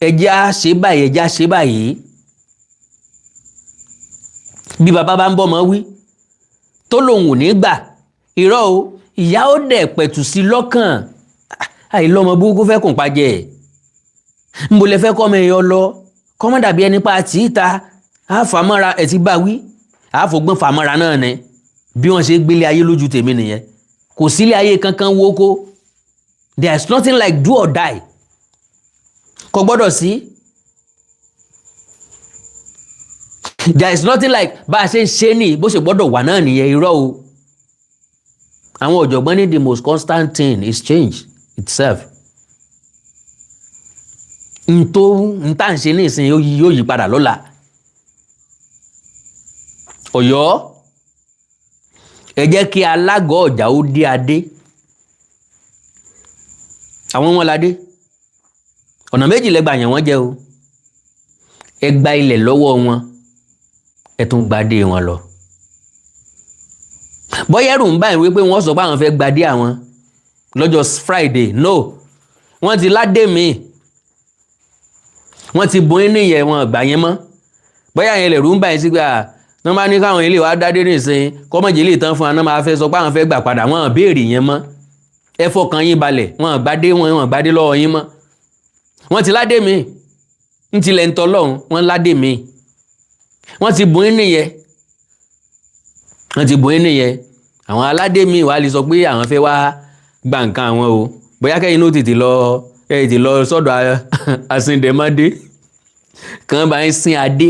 ẹjẹ́ á ṣe báyìí, ẹjẹ́ á ṣe báyìí. Bí bàbá bá ń bọ́ ọmọ wí tó lòun ò ní gbà, irọ́ o, ìyá ó dẹ̀ pẹ̀tù sí lọ́kàn. Àìlọ́mọ burúkú fẹ́ kùn pàjẹ́ ń bo lẹ fẹ́ kọ́ ọmọ èèyàn lọ, kọ́mọ́ dàbí ẹni pa àtì ìta àfàmọ́ra ẹ̀ ti bá wí, àfọgbọ́n fàmọ́ra náà ni. Bí wọ́n ṣe gbélé ayé lójú tèmi nìyẹn. Kò sílé ayé kankan wókó. There is nothing like do or die, kò gbọ́dọ̀ sí. There is nothing like bá a ṣe ń ṣe ní bó ṣe gbọ́dọ̀ wà náà nìyẹn, irọ́ o. Àwọn ọ̀jọ̀gbọ́n ní the most constant thing is change itself. N tó n tá à ń ṣe ní ìsìn yóò yí padà lọ́la. Ọ̀yọ́, ẹ jẹ́ kí alágọ̀ ọ̀jà ó dé adé. Àwọn wọn ládé ọ̀nà méjì lẹ́gbàá yẹn wọ́n jẹ́ o. Ẹ gba ilẹ̀ lọ́wọ́ wọn, ẹ tún gbadé wọn lọ. Bóyá ẹrù ń báyìí wípé wọ́n sọ pé àwọn fẹ́ gbadé àwọn lọ́jọ́ Friday. No, wọ́n ti ládé míì, wọ́n ti bọ́ níyẹn, wọn gbà yẹn mọ́. Bóyá yẹn lè rú ń báyìí sí pé à wọ́n bá ní káwọn ilé wa dádé nìsín, kọ́mọ̀jì lè tán fún wa náà, máa fẹ́ sọ pé àwọn fẹ́ gbà padà, wọ́n béèrè yẹn mọ́. Ẹ fọkàn yín balẹ̀, wọ́n gbadé wọn, wọ́n gbadé lọ́wọ́ yín mọ́. Wọ́n ti ládé míì ń tilẹ̀ ń tọ́lọ́hún, wọ́n ládé míì, wọ́n ti bùn ín nìyẹn, wọ́n ti bùn ín nìyẹn. Àwọn aládé míì wàá lè sọ pé àwọn fẹ́ wá gba nǹkan àwọn o. Bóyá kẹ́yìn ló tètè lọ, ẹ tètè lọ sọ́dọ̀ àsìndẹ̀mọ́dé kàn bá ń sin adé.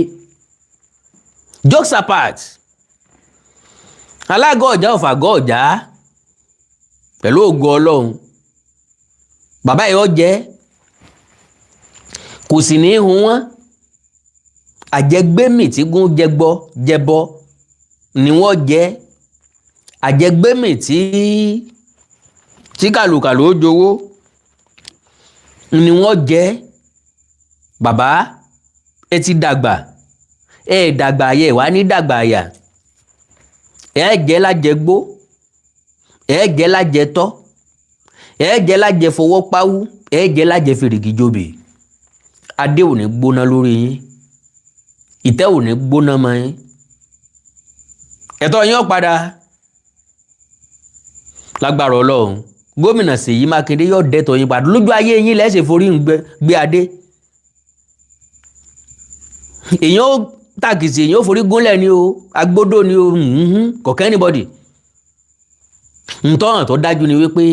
Jokes apart, alágọ̀ ọ̀já ọ̀fàgọ́ ọ̀já, pẹ̀lú ògo Ọlọ́run, bàbá yìí ó jẹ́, kò sì ní í hun wọ́n. Àjẹgbẹ́mì tí gún jẹgbọ́ jẹbọ ni wọ́n jẹ́, àjẹgbẹ́mì tí kàlùkàlù ó jowó ni wọ́n jẹ́. Bàbá, ẹ ti dàgbà, ẹ dàgbà ayẹ wá ní dàgbà àyà. Ẹ jẹ́ lájẹgbó, ẹ jẹ́ lájẹtọ́, ẹ jẹ́ lájẹ fọwọ́ páwú, ẹ jẹ́ lájẹ fèrègì jobì. Adé ò ní gbóná lórí yín, ìtẹ́ ò ní gbóná mọ́ yín, ẹ̀tọ́ yín ó padà lágbára Ọlọ́run. Gómìnà Ṣèyí Mákindé yóò dẹ́tọ̀ yín padà lójú ayé yín lẹ́sẹ̀ forí ń gbé adé. Èèyàn ó tàkìtì, èèyàn ó forí gúnlẹ̀ ni o, agbódò ni o, kọ̀kẹ́ anybody. Ntọ́hàn tó dájú ni wípé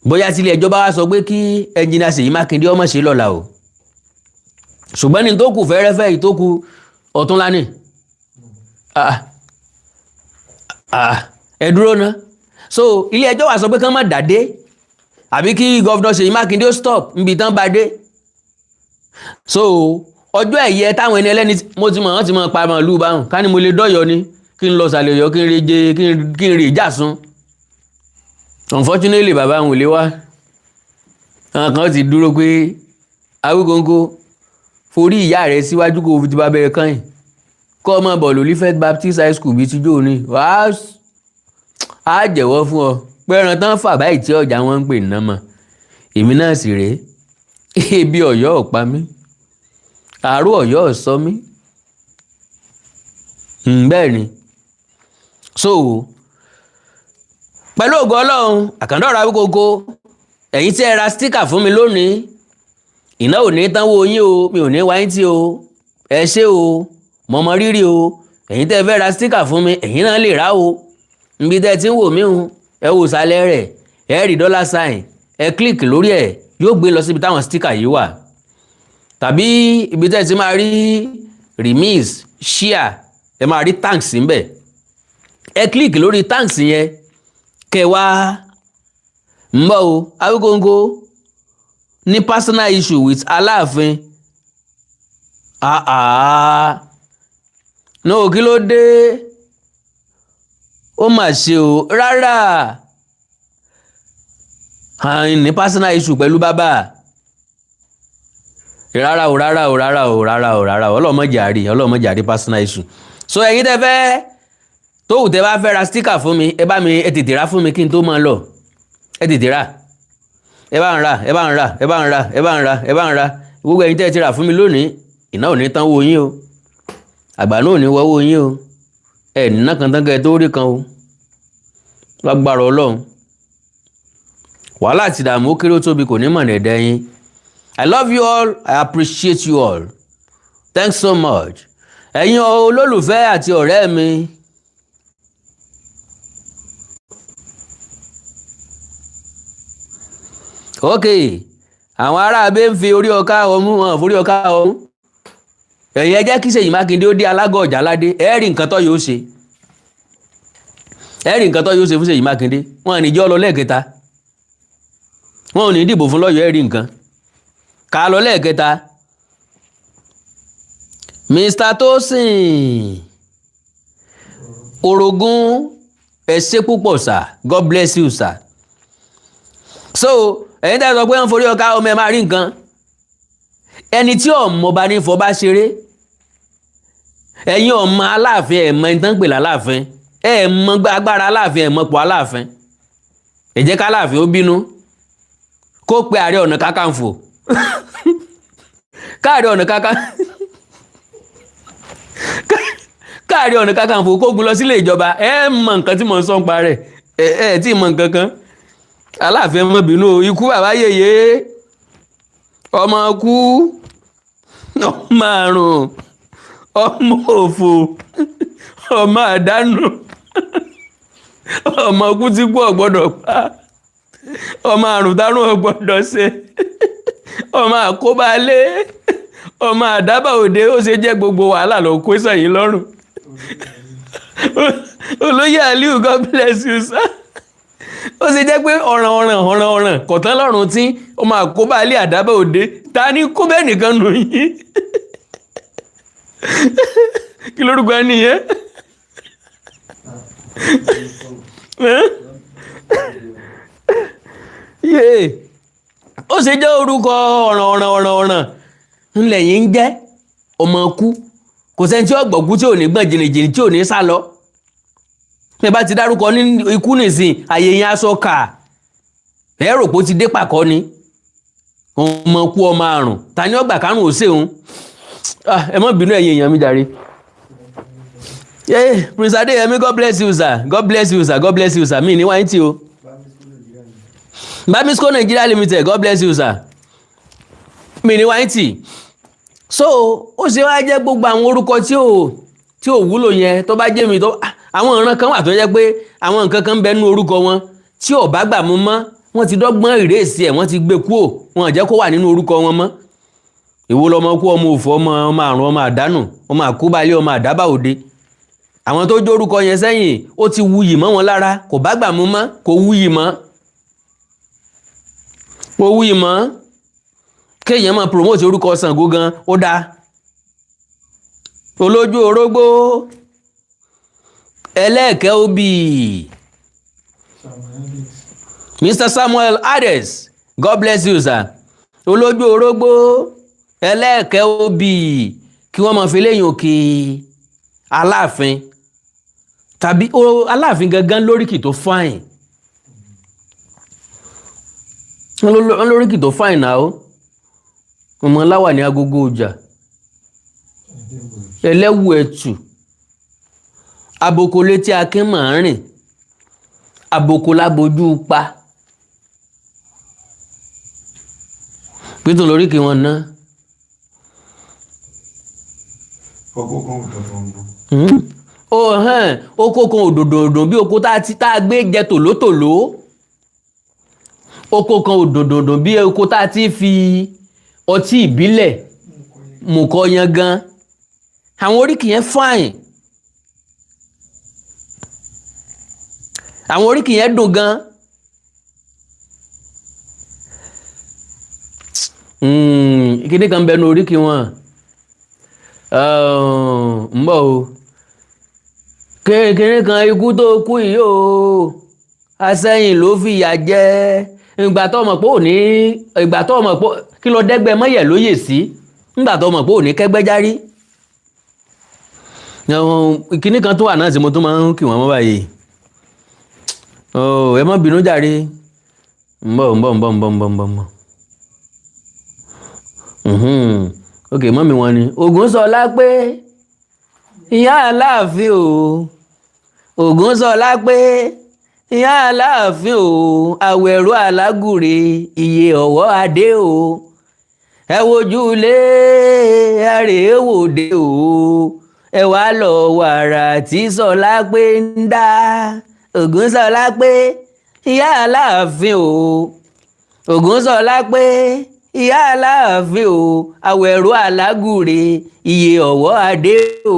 bóyá tílé ẹjọ́ bá wá sọ pé kí ẹnjìnà Ṣèyí Mákindé ọmọ ṣe lọ́la o, ṣùgbọ́n ní tó kù fẹ́rẹ́fẹ́ yìí, tó kù ọ̀túnla ni. Ẹ dúró ná. So ilé ẹjọ́ wá sọ pé kán má dàdé, àbí kí governor Ṣèyí Mákindé ó stop níbi tán bá dé. So ọjọ́ ẹ̀yẹ táwọn ẹni ẹlẹ́ni, mo ti mọ̀ wọ́n ti mọ̀ pa màlúù báwọn. Ká ní mo lè dọ́yọ̀ ni, kí n lọ sàlẹ̀ Ọ̀yọ́, kí n re jẹ, kí n rè jà sun. Unfortunately, bàbá àwọn ò lè wá. Àwọn kan ti dúró pé Awíkonko, forí ìyá rẹ̀ síwájú kó o fi ti bá bẹ̀rẹ̀ kàn yín, kọ́ ọmọ bọ̀ lórí First Baptist High School bíi tíjó ni wàá á jẹ̀wọ́ fún ọ pé ẹran tán fà báyìí tí ọjà wọn ń pè ná mọ́. Èmi náà sì rèé, ebi Ọ̀yọ́ ò pa mí, àárò Ọ̀yọ́ ò sọ mí. Bẹ́ẹ̀ ni. So pẹ̀lú ògo Ọlọ́run, Àkàndá Ọ̀rọ̀ Awíkonko, ẹ̀yin tí ẹ ra sticker fún mi lónìí, iná ò ní tánwó yín o, mi ò ní wáyé tí o. Ẹ ṣé o, mo mọ rírì o. Ẹ̀yin tẹ́ ẹ fẹ́ ra sticker fún mi, ẹ̀yin náà lè rà o. Níbi tẹ́ ẹ ti ń wò mí o, ẹ wò sálẹ̀ rẹ̀, ẹ rí dollar sign, ẹ click lórí ẹ̀, yóò gbé lọ síbi táwọn sticker yìí wà, tàbí ibi tẹ́ ẹ ti máa rí remix, share, ẹ máa rí thanks ńbẹ̀. Ẹ click lórí thanks yẹn kẹ wá ń bọ̀ o. Awíkonko ní personal issue with Aláàfin. Ah ah, no, kí ló dé? Ó mà ṣe o. Rárá, ní personal issue pẹ̀lú bàbá, rárá o, rárá o, rárá o, rárá o, rárá o. Ọlọ́mọdé àrí, ọlọ́mọdé àrí personal issue. So ẹ̀yin tẹ́ fẹ́ tó wù, tẹ́ bá fẹ́ ra sticker fún mi, ẹ bá mi, ẹ tètè rà fún mi kí n tó máa lọ. Ẹ tètè rà, ẹ bá ń rà, ẹ bá ń rà, ẹ bá ń rà, ẹ bá ń rà, ẹ bá ń rà. Gbogbo ẹ̀yin tẹ́ ẹ ti rà fún mi lónìí, iná ò ní tán wo yín o, àgbà náà ò ní wọ́wọ́ yín o. Ẹ nínà kan tán kẹ́ ẹ tó rí kan o. Lágbára Ọlọ́run, wàhálà àti ìdààmú, ó kéré ó tóbi, kò ní mọ̀nà ẹ̀dá yín. I love you all, I appreciate you all, thanks so much, ẹ̀yin olólùfẹ́ àti ọ̀rẹ́ mi. Ok, àwọn ará abẹ́ ń fi orí ọká ọmú wọn, forí ọká ọmú. Ẹ̀yin ẹ jẹ́ kí Ṣèyí Mákindé ó dé alágọ̀ ọ̀jà ládé, ẹ rí nǹkan tó yóò ṣe, ẹ rí nǹkan tó yóò ṣe fún Ṣèyí Mákindé. Wọn à ní jọ́ lọ lẹ́ẹ̀kẹta, wọn ò ní dìbò fún lọ́yọ̀ọ́. Ẹ rí nǹkan ká lọ lẹ́ẹ̀kẹta. Mr Tosin Orogún, ẹ ṣé púpọ̀ sir, God bless you, sir. So ẹ̀yin tẹ́ ẹ sọ pé wọ́n forí ọkà ọmọ, ẹ máa rí nǹkan. Ẹni tí ọmọọba ní fọba ṣeré, ẹ̀yin ọmọ Aláàfin, ẹ̀ mọ ẹni tán pè láláàfin, ẹ̀ mọ agbára Aláàfin, ẹ̀ mọ pọ̀ Aláàfin. Ẹ jẹ́ káláàfin ó bínú, kó pe Ààrẹ Ọ̀nà Kakanfò, káàrẹ Ọ̀nà Kakanfò kógun lọ sílé ìjọba. Ẹ mọ nǹkan tí mò ń sọ ń pa rẹ̀. Ẹ ẹ tí mọ nǹkan kan. Aláàfin, má bínú o. Ikú bàbá yèyé, ọmọ kú, ọmọ àrùn, ọmọ òfò, ọmọ àdánù, ọmọ kú tí kú ọ̀gbọ́dọ̀ pa, ọmọ àrùn tárùn ọ̀gbọ́dọ̀ ṣe, ọmọ àkóbálé, ọmọ àdábà òde. Ó ṣe jẹ́ gbogbo wàhálà ló kó sẹ́yìn lọ́rùn. Olóyè Aliu, God bless you, sir. Ó ṣe jẹ́ pé ọ̀ràn ọ̀ràn ọ̀ràn ọ̀ràn kọ̀tán lọ́rùn tí ọmọ àkóbálé, àdábà òde, ta ni kó bẹ́ẹ̀ nìkan nù yín? Kí lórúkọ ẹ nìyẹn? Yéè, ó ṣe jẹ́ orúkọ ọ̀ràn ọ̀ràn ọ̀ràn ọ̀ràn ńlẹ̀ yìí ń jẹ́ ọmọ kú? Kò sẹ́ni tí ó gbọ̀kú tí ò ní gbọ̀n jìnnìjìnnì, tí ò ní sá lọ. Bí ẹ bá ti dárúkọ ní ikú nìsín, àyè yẹn aṣọ kà, ẹ rò pé ó ti dé pàkọ́ ni. Ọmọ kú, ọmọ àrùn, ta ni ọgbà kárùn ò ṣeun? Ẹ má bínú, ẹ̀yin èèyàn mi jàre. Yeah, Prince Adéyẹmí, God bless you, sir. God bless you, sir. God bless you, sir. Mi ní wáyé tí o. Bamisco Nigeria Limited, God bless you, sir. Mi ní wáyé tí. So ó ṣe wá jẹ́ gbogbo àwọn orúkọ tí ò wúlò yẹn, tó bá jẹ́ mi tó, àwọn ìran kan wà tó jẹ́ pé àwọn nǹkan kan ń bẹ nínú orúkọ wọn tí ò bá gbà mú mọ́, wọ́n ti dọ́gbọ́n ìrèsì ẹ̀, wọ́n ti gbé kúò, wọn ò jẹ́ kó wà nínú orúkọ wọn mọ́. Ìwo lọmọ kú, ọmọ òfò, ọmọ ọmọ àrùn, ọmọ àdánù, ọmọ àkóbálé, ọmọ àdábà òde? Àwọn tó jórúkọ yẹn sẹ́yìn, ó ti wuyì mọ́ wọn lára, kò bá gbà mú mọ́, kò wuyì mọ́, kò wuyì mọ́. Kéèyàn máa promote orúkọ Ṣàngó gan, ó dáa. Olójú orógbó, ẹlẹ́ẹ̀kẹ́ obì, Mr Samuel Ades, God bless you, sir. Olójú orógbó, ẹlẹ́ẹ̀kẹ́ obì, kí wọ́n máa fi léyìn òkè Aláàfin tàbí Aláàfin gangan lóríkì tó fine. Wọ́n lóríkì tó fine náà. Ó ọmọ láwà ní agogo ọjà, ẹlẹ́wù ẹ̀tù, aboko létí akin máa ń rìn, aboko lábojú pa pété lóríkì wọn ná. Ọkọ̀ kan ò dọ̀dọ̀. Ó hàn oko kan òdòdòdò bí oko tá a ti tá a gbé jẹ tòlótòló, oko kan òdòdòdò bí oko tá a ti fi ọtí ìbílẹ̀ mùkọ yan gan. Àwọn oríkì yẹn fine, àwọn oríkì yẹn dùn gan. Kíní kan bẹnu oríkì wọn ń bọ̀ o. Kékeré kan, ikú tó kú yìí o, asẹ́yìn ló fìyà jẹ. Ìgbà tó mọ̀ pé ò ní, ìgbà tó mọ̀ pé kí lọ dẹ́gbẹ́ mọ́yẹ̀ lóye sí, ìgbà tó mọ̀ pé ò ní kẹ́gbẹ́ járí. Kíní kan tó wà náà tí mo tún máa ń kì wọ́n mọ́ báyìí. Ẹ má bínú jàre, ń bọ̀, ń bọ̀, ń bọ̀, ń bọ̀, ń bọ̀, ń bọ̀, ń bọ̀. Ok, mọ́mi wọn ni Ògúnṣọlá pé ìyá Aláàfin o, Ògúnṣọlá pé ìyá Aláàfin o, àwẹ̀rọ alágùrè iye ọ̀wọ́ adé o, ẹ wojú ilé ẹrè wòde o, ẹ wá lọ wàrà tí Ṣọlá pé ń dá. Ògúnṣọlá pé ìyá Aláàfin o, Ògúnṣọlá pé ìyá Aláàfin o, àwẹ̀rọ alágùrè iye ọ̀wọ́ adé o,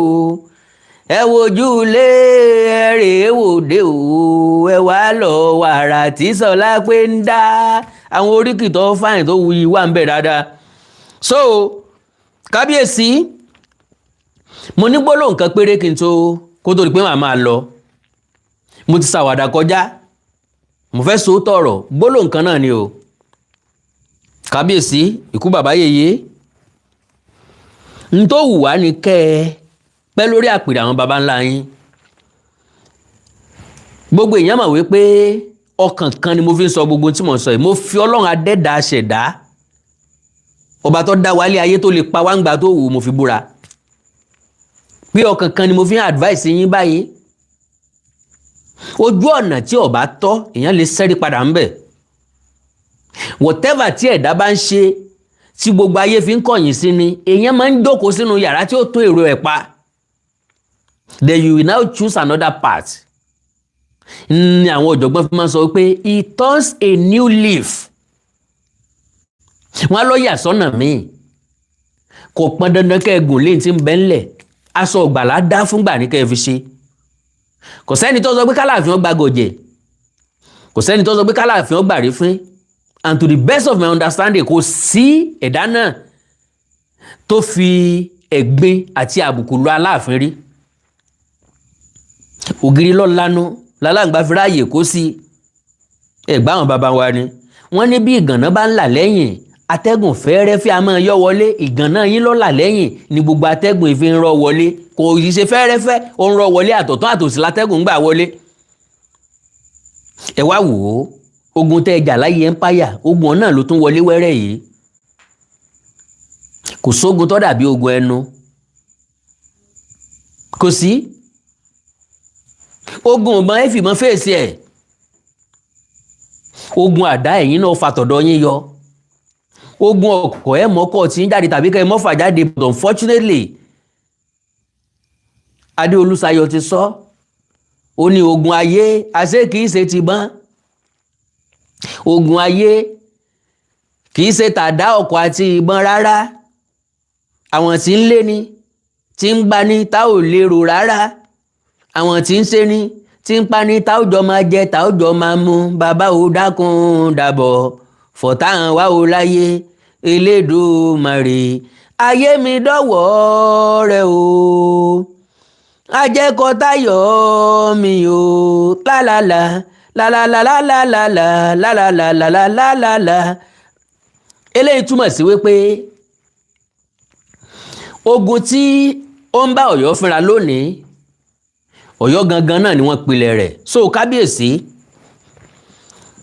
ẹ wojú ilé ẹrè wòde o, ẹ wá lọ wàrà tí Ṣọlá pé ń dá. Àwọn oríkì tó fáyìn tó wuyi wà ń bẹ̀ dáadáa. So kábíyèsí, mo ní gbólóhùn kan péré kí n tó kó tó di pé màá máa lọ. Mo ti ṣàwàdà kọjá, mo fẹ́ so tọ̀rọ̀, gbólóhùn kan náà ni o. Kábíyèsí, ikú bàbá yèyé, n tó wù wá ni kẹ́ ẹ pẹ́ lórí àpèrè àwọn baba ńlá yín. Gbogbo èèyàn mọ̀ wípé ọkàn kan ni mo fi ń sọ gbogbo tí mo ń sọ yìí. Mo fi Ọlọ́run adẹ́dàá ṣẹ̀dá, ọba tó dá wálé ayé tó lè pa wá ń gbà tó wù, mo fi búra pé ọkàn kan ni mo fi ń advice yín báyìí. Ojú ọ̀nà tí ọba tọ́, èèyàn lè ṣẹ́rí padà ń bẹ̀. Whatever tí ẹ̀dá bá ń ṣe tí gbogbo ayé fi ń kọ̀yìn sí ni, èèyàn máa ń jókòó sínú yàrá tí ó tó èrò ẹ̀ pa. Then you will now choose another path. Ní àwọn ọ̀jọ̀gbọ́n fi máa ń sọ pé it turns a new leaf. Wọ́n á lọ yà sọ́nà míì. Kò pọn dandan kẹ́ ẹ gùn léyìn tí ń bẹ́ ńlẹ̀. Aṣọ ọ̀gbàlá dá fúngbà ní kẹ́ ẹ fi ṣe. Kò sẹ́ni tó sọ pé kálàfin ó gba gọ̀jẹ̀, kò sẹ́ni tó sọ pé kálàfin ó gbàrí fín. And to the best of my understanding, kò sí ẹ̀dá náà tó fi ẹ̀gbin àti àbùkù lọ Aláàfin rí. Ògiri lọ lanu lálàǹgbá fi ráàyè kó sí. Ẹ̀gbá àwọn bàbá wa ni wọ́n ní bí ìgànná bá ń là lẹ́yìn, atẹ́gùn fẹ́ẹ́rẹ́fẹ́ a máa yọ wọlé. Ìgànná yín ló là lẹ́yìn ni gbogbo atẹ́gùn ìfi ń rọ wọlé. Kò yìí ṣe fẹ́ẹ́rẹ́fẹ́, ó ń rọ wọlé, àtọ̀tún àtòsí látẹ́gùn ń gbà wọlé. Ẹ wá wò ó, ogun tẹ́ ẹ jà láyé empire, ogun náà ló tún wọlé wẹ́rẹ́ yìí. Kò sógun tó dàbí ogun ẹnu, kò sí ogun ọ̀gbọ́n ẹ fìmọ́ fèsì ẹ̀. Ogun àdá, ẹ̀yìn náà fatọ̀dọ̀ yín yọ. Ogun ọkọ̀, ẹ̀ mọ́kọ̀ tí ń jáde tàbí kẹ́ ẹ mọ́fà jáde. But unfortunately, Adéolúsayọ̀ ti sọ, ó ní ogun ayé àṣé kìí ṣe tìbọn, ogun ayé kìí ṣe tàdá, ọkọ̀ àti ìbọn rárá. Àwọn tí ń lé ni, tí ń gbani tá ò lérò rárá, àwọn tí ń ṣe ni, tí ń pani tá ò jọ máa jẹ, tá ò jọ máa mu. Bàbá ò dákun dàbọ̀ fọ̀tá hàn wá o láyé. Elédùmarè, ayé mi dọ̀wọ́ rẹ o, ajẹ́kọ̀tayọ̀ mi o, lálàlà lálàlàlàlàlà lálàlàlàlàlà. Eléyìí túmọ̀ sí wípé ogun tí ó ń bá Ọ̀yọ́ fínra lónìí, Ọ̀yọ́ gangan náà ni wọ́n pilẹ̀ rẹ̀. So kábíyèsí,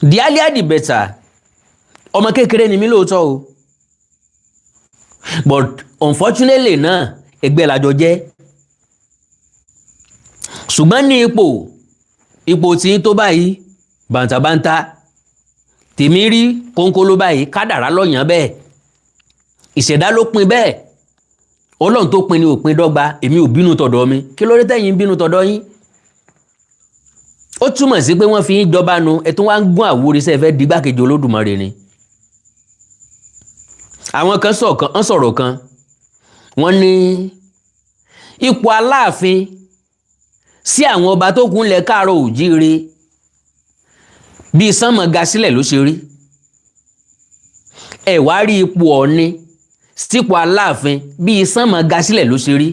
the earlier the better. Ọmọ kékeré ni mí lóòótọ́ o, but unfortunately náà, ẹgbẹ́ làjọ jẹ́, ṣùgbọ́n ní ipò tí tó báyìí, bàǹtàbàǹtà tèmi rí kónkóló báyìí. Kádàrá lọ́yàn bẹ́ẹ̀, ìṣẹ̀dá ló pin bẹ́ẹ̀. Ọlọ́run tó pin ni ò pin dọ́gba. Èmi ò bínú tọ̀dọ̀ mi, kí ló dé tẹ̀yìn bínú tọ̀dọ̀ yín? Ó túmọ̀ sí pé wọ́n fi yín jọba nu. Ẹ tún wá ń gún àwúrí sẹ́ẹ̀ fẹ́ digbákejì Olódùmarè ni. Àwọn kan sọ̀rọ̀ kan, wọ́n ní ipò Aláàfin sí àwọn ọba tó kún lẹ̀ káàárọ̀ òjíire, bíi sánmọ̀ ga sílẹ̀ ló ṣe rí. Ẹ wá rí ipò Ọ̀ọ̀ni sípò Aláàfin, bíi sánmọ̀ ga sílẹ̀ ló ṣe rí.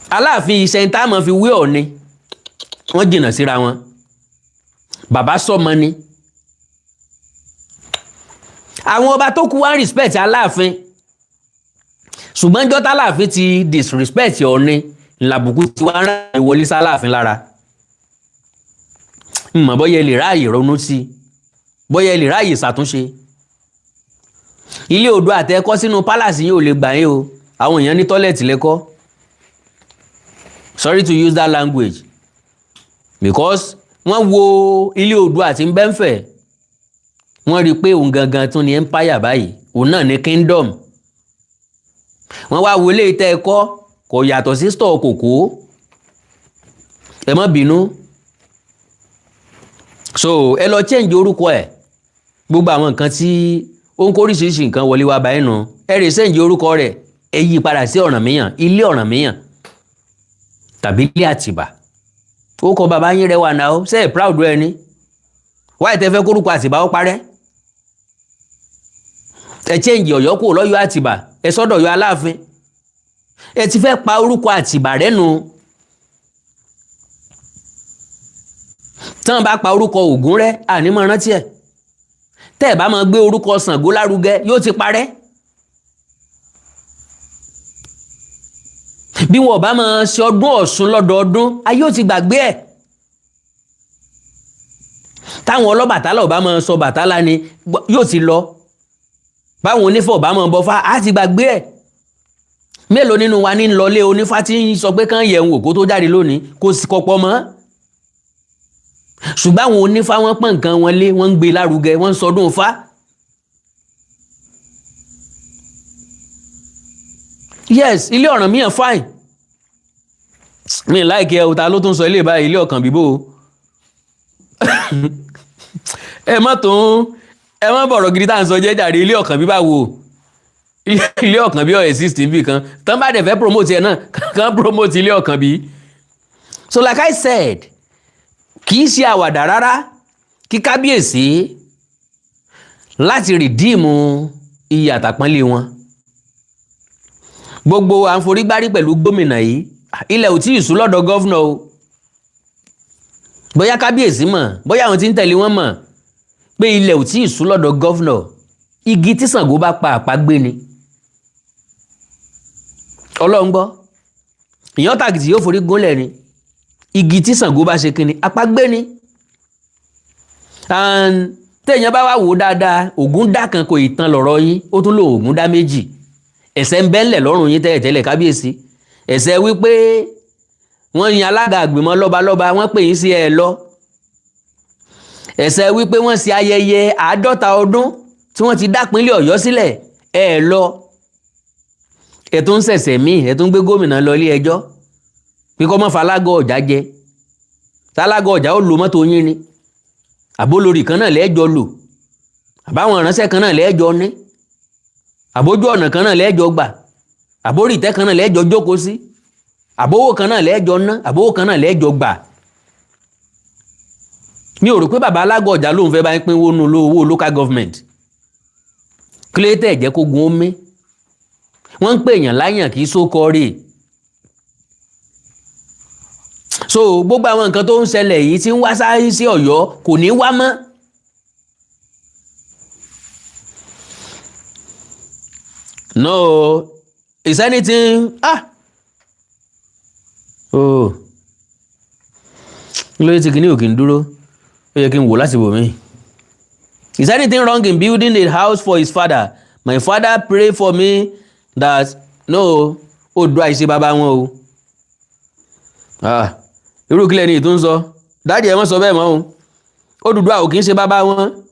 Aláàfin ìṣẹ̀ntàmọ̀ fi wé Ọ̀ọ̀ni, wọ́n jìnnà síra wọn. Bàbá sọmọ ni. Àwọn ọba tó kú wá ń respect Aláàfin, ṣùgbọ́n jọ́tà Aláàfin ti disrespect Ọ̀ọ̀ni, làbùkù tí wàá rán ìwọlé sáláàfin lára. Mọ̀ bóyá ẹ lè ráàyè ronú sí i, bóyá ẹ lè ráàyè ṣàtúnṣe. Ilé odò àtẹ̀kọ́ sínú palace yìí ò lè gbà yín o. Àwọn èèyàn ní toilet lẹ́kọ́. Sorry to use that language, because wọ́n wo ilé odò àti bẹ́ńfẹ̀, wọ́n rí i pé òun gangan tún ní empire báyìí, òun náà ní kingdom. Wọ́n wá wọlé tẹ́ ẹ kọ́, kò yàtọ̀ sí store kòkó. Ẹ má bínú. So ẹ lọ change orúkọ ẹ. Gbogbo àwọn nǹkan tí ó ń kó oríṣiríṣi nǹkan wọlé wá báyìí nù, ẹ rè change orúkọ rẹ̀, ẹ yí padà sí Ọ̀rànmíyàn, ilé Ọ̀rànmíyàn tàbí ilé Àtìbà. Ó kọ bàbá yín rẹwà náà. Ó ṣe é proud ẹ ní wáyé tẹ fẹ́ kórúkọ Àtìbà ó parẹ́. Ẹ change Ọ̀yọ́ kúrò lọ́yọ́ Àtìbà, ẹ sọ́dọ̀ Ọ̀yọ́ Aláàfin. Ẹ ti fẹ́ pa orúkọ Àtìbà rẹ́ nu. Tán bá pa orúkọ Ògún rẹ́, àní máa rántí ẹ̀. Tẹ́ ẹ̀ bá máa gbé orúkọ Ṣàngó lárugẹ, yóò ti parẹ́. Bí wọn ò bá máa ṣe ọdún Ọ̀ṣun lọ́dọọdún, ayé ò ti gbàgbé ẹ̀. Táwọn Ọlọ́bàtálá ò bá máa sọ Bàtálá ni, yóò ti lọ. Báwọn onífọ̀ bá máa bọfá, á ti gbàgbé ẹ̀. Mélòó nínú wa ní lọlé onífá tí ń sọ pé kán yẹ̀ ń wò kó tó jáde lónìí? Kò sì kọ̀pọ̀ mọ́. Ṣùgbọ́n àwọn onífá, wọn pọ́n nǹkan wọn lé, wọ́n ń gbé lárugẹ, wọ́n ń sọdún fá. Yes, ilé Ọ̀rànmíyàn fine. Mi láìkí ẹ o. Ta ló tún sọ ilé báyìí? Ilé ọ̀kàn bíbó o. Ẹ má tún, ẹ má bọ̀rọ̀ gidi tá à ń sọ jẹ́ jàre. Ilé ọ̀kàn bíbá wo? Ilé ọ̀kàn bí ọ̀ exist níbì kan. Tán bá dẹ̀ fẹ́ promote ẹ̀ náà, kàn promote ilé ọ̀kàn bí. So like I said, kì í ṣe àwàdà rárá kí kábíyèsí láti redeem iyì àtàpọ́nlé wọn. Gbogbo à ń forígbárí pẹ̀lú gómìnà yìí, ilẹ̀ ò tí ì sú lọ́dọ̀ governor o. Bóyá kábíyèsí mọ̀, bóyá àwọn tí ń tẹ̀lé wọn mọ̀ pé ilẹ̀ ò tí ì sú lọ́dọ̀ governor. Igi tí Ṣàngó bá pa, àpagbé ni. Ọlọ́run gbọ́, ìyàn tàkìtì yóò forí gúnlẹ̀ ni. Igi tí Ṣàngó bá ṣe kíni, àpagbé ni. And téèyàn bá wà wò dáadáa, Ògún dá kan kò ì tán lọ́rọ̀ yín, ó tún lò Ògún dá méjì. Ẹ̀ṣẹ̀ ń bẹ́ńlẹ̀ lọ́rùn yín tẹ́lẹ̀tẹ́lẹ̀, kábíyèsí. Ẹ̀ṣẹ̀ wípé wọ́n yan alága àgbìmọ̀ lọ́balọ́ba, wọ́n pè yín sí ẹ lọ. Ẹ̀ṣẹ̀ wípé wọ́n ṣe ayẹyẹ 50 ọdún tí wọ́n ti dápínlẹ̀ Ọ̀yọ́ sílẹ̀, ẹ lọ. Ẹ tún ń ṣẹ̀ṣẹ̀ míì, ẹ tún gbé gómìnà lọ ilé ẹjọ́ pé kó má falágọ̀ ọ̀já jẹ. Tálágọ̀ ọ̀já ó lo mọ́tò yín ni, àbólórí kan náà lẹ́ẹ̀jọ lò, àbáwọn ìránṣẹ́ kan náà lẹ́ẹ̀jọ ní, àbójú ọ̀nà kan náà lẹ́ẹ̀jọ gbà, àbórí ìtẹ́ kan náà lẹ́ẹ̀jọ jókòó sí, àbówó kan náà lẹ́ẹ̀jọ ná, àbówó kan náà lẹ́ẹ̀jọ gbà. Mi ò rò pé bàbá alágọ̀ ọ̀já lòun fẹ́ bá ń pín wónú owó local government. Kílẹ̀tẹ̀ jẹ́ kó gun omi. Wọ́n ń pè èèyàn láyàn, kì í sókọ rè. So gbogbo àwọn nǹkan tó ń ṣẹlẹ̀ yìí tí ń wá sáyé sí Ọ̀yọ́ kò ní wá mọ́. No, is anything, ah, oh, lórí tí kìíní ò kì í dúró, ó yẹ kí n wò láti bò mí. Is anything wrong in building a house for his father? My father pray for me that no. Oòduà ìṣe bàbá wọn o. Ah, irú kílẹ̀ ni ìtún sọ? Daddy, ẹ̀ wọ́n sọ bẹ́ẹ̀ mọ́ o. Odùduwà ò kì í ṣe bàbá wọn.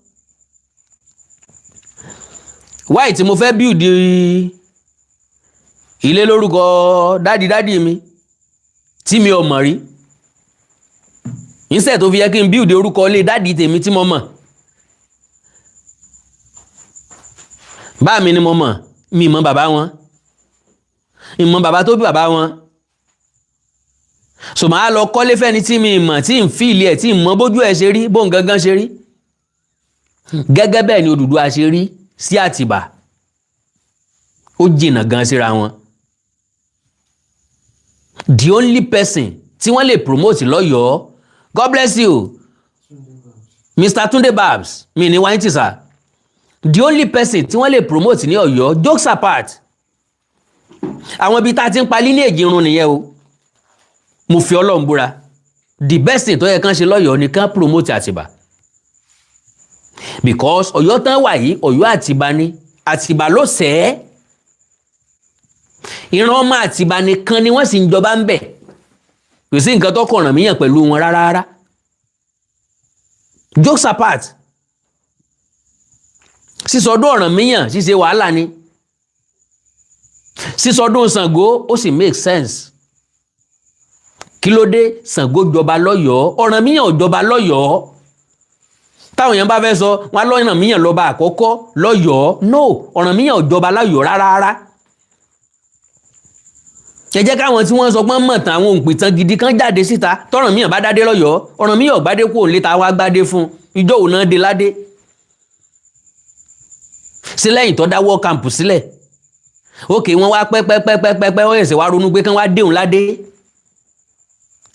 Why tí mo fẹ́ build ilé lórúkọ daddy daddy mi tí mi ò mọ̀ rí, instead tó fi yẹ kí n build orúkọ ilé daddy tèmi tí mo mọ̀? Bá mi ni mo mọ̀, mi mọ̀ bàbá wọn, ìmọ̀ bàbá tó bí bàbá wọn. So màá lọ kọ́lé fẹ́ni tí mi mọ̀, tí n fi ilé ẹ̀, tí n mọ̀ bójú ẹ̀ ṣe rí, bóun gangan ṣe rí. Gẹ́gẹ́ bẹ́ẹ̀ ni Odùduwà ṣe rí sí Àtìbà, ó jìnnà gan síra wọn. The only person tí wọ́n lè promote lọ́yọ̀ọ́, God bless you, Mr. Tunde Babs, mi ní wáyé tì sá. The only person tí wọ́n lè promote ní Ọ̀yọ́, jokes apart, àwọn ibi tá a ti ń pa lineage irun nìyẹn o. Mo fi Ọlọ́run búra, the best thing tó yẹ kán ṣe lọ́yọ̀ọ́ ni kán promote Àtìbà, because Ọ̀yọ́ tán wà yìí, Ọ̀yọ́ Àtìbà ni. Àtìbà ló sẹ́ẹ́, ìran ọmọ Àtìbà nìkan ni wọ́n sì ń jọba ń bẹ̀. Kò sí nǹkan tó kọ̀ràn míyàn pẹ̀lú wọn rárá rárá. Jokes apart, sísọdún Ọ̀rànmíyàn, ṣíṣe wàhálà ni. Sísọdún Ṣàngó, ó sì make sense. Kí ló dé? Ṣàngó jọba lọ́yọ̀ọ́, Ọ̀rànmíyàn ò jọba lọ́yọ̀ọ́. Táwọn èèyàn bá fẹ́ sọ wọn lọ́rànmíyàn lọ́ba àkọ́kọ́ lọ́yọ̀ọ́. No, Ọ̀rànmíyàn ò jọba lọ́yọ̀ọ́ rárá rárá. Ẹ jẹ́ káwọn tí wọ́n sọ pé mọ̀ tán, àwọn òǹpìtàn gidi kan jáde síta. Tọ́rànmíyàn bá dádé lọ́yọ̀ọ́, Ọ̀rànmíyàn ò gbádé kúrò níta wá gbádé fún ìjọ òun náà dé ládé sí lẹ́yìn tó dá war camp sílẹ̀. Ókè, wọ́n wá pẹ́pẹ́pẹ́pẹ́pẹ́, wọ́n ṣẹ̀ṣẹ̀ wá ronú pé kán wá déhùn ládé.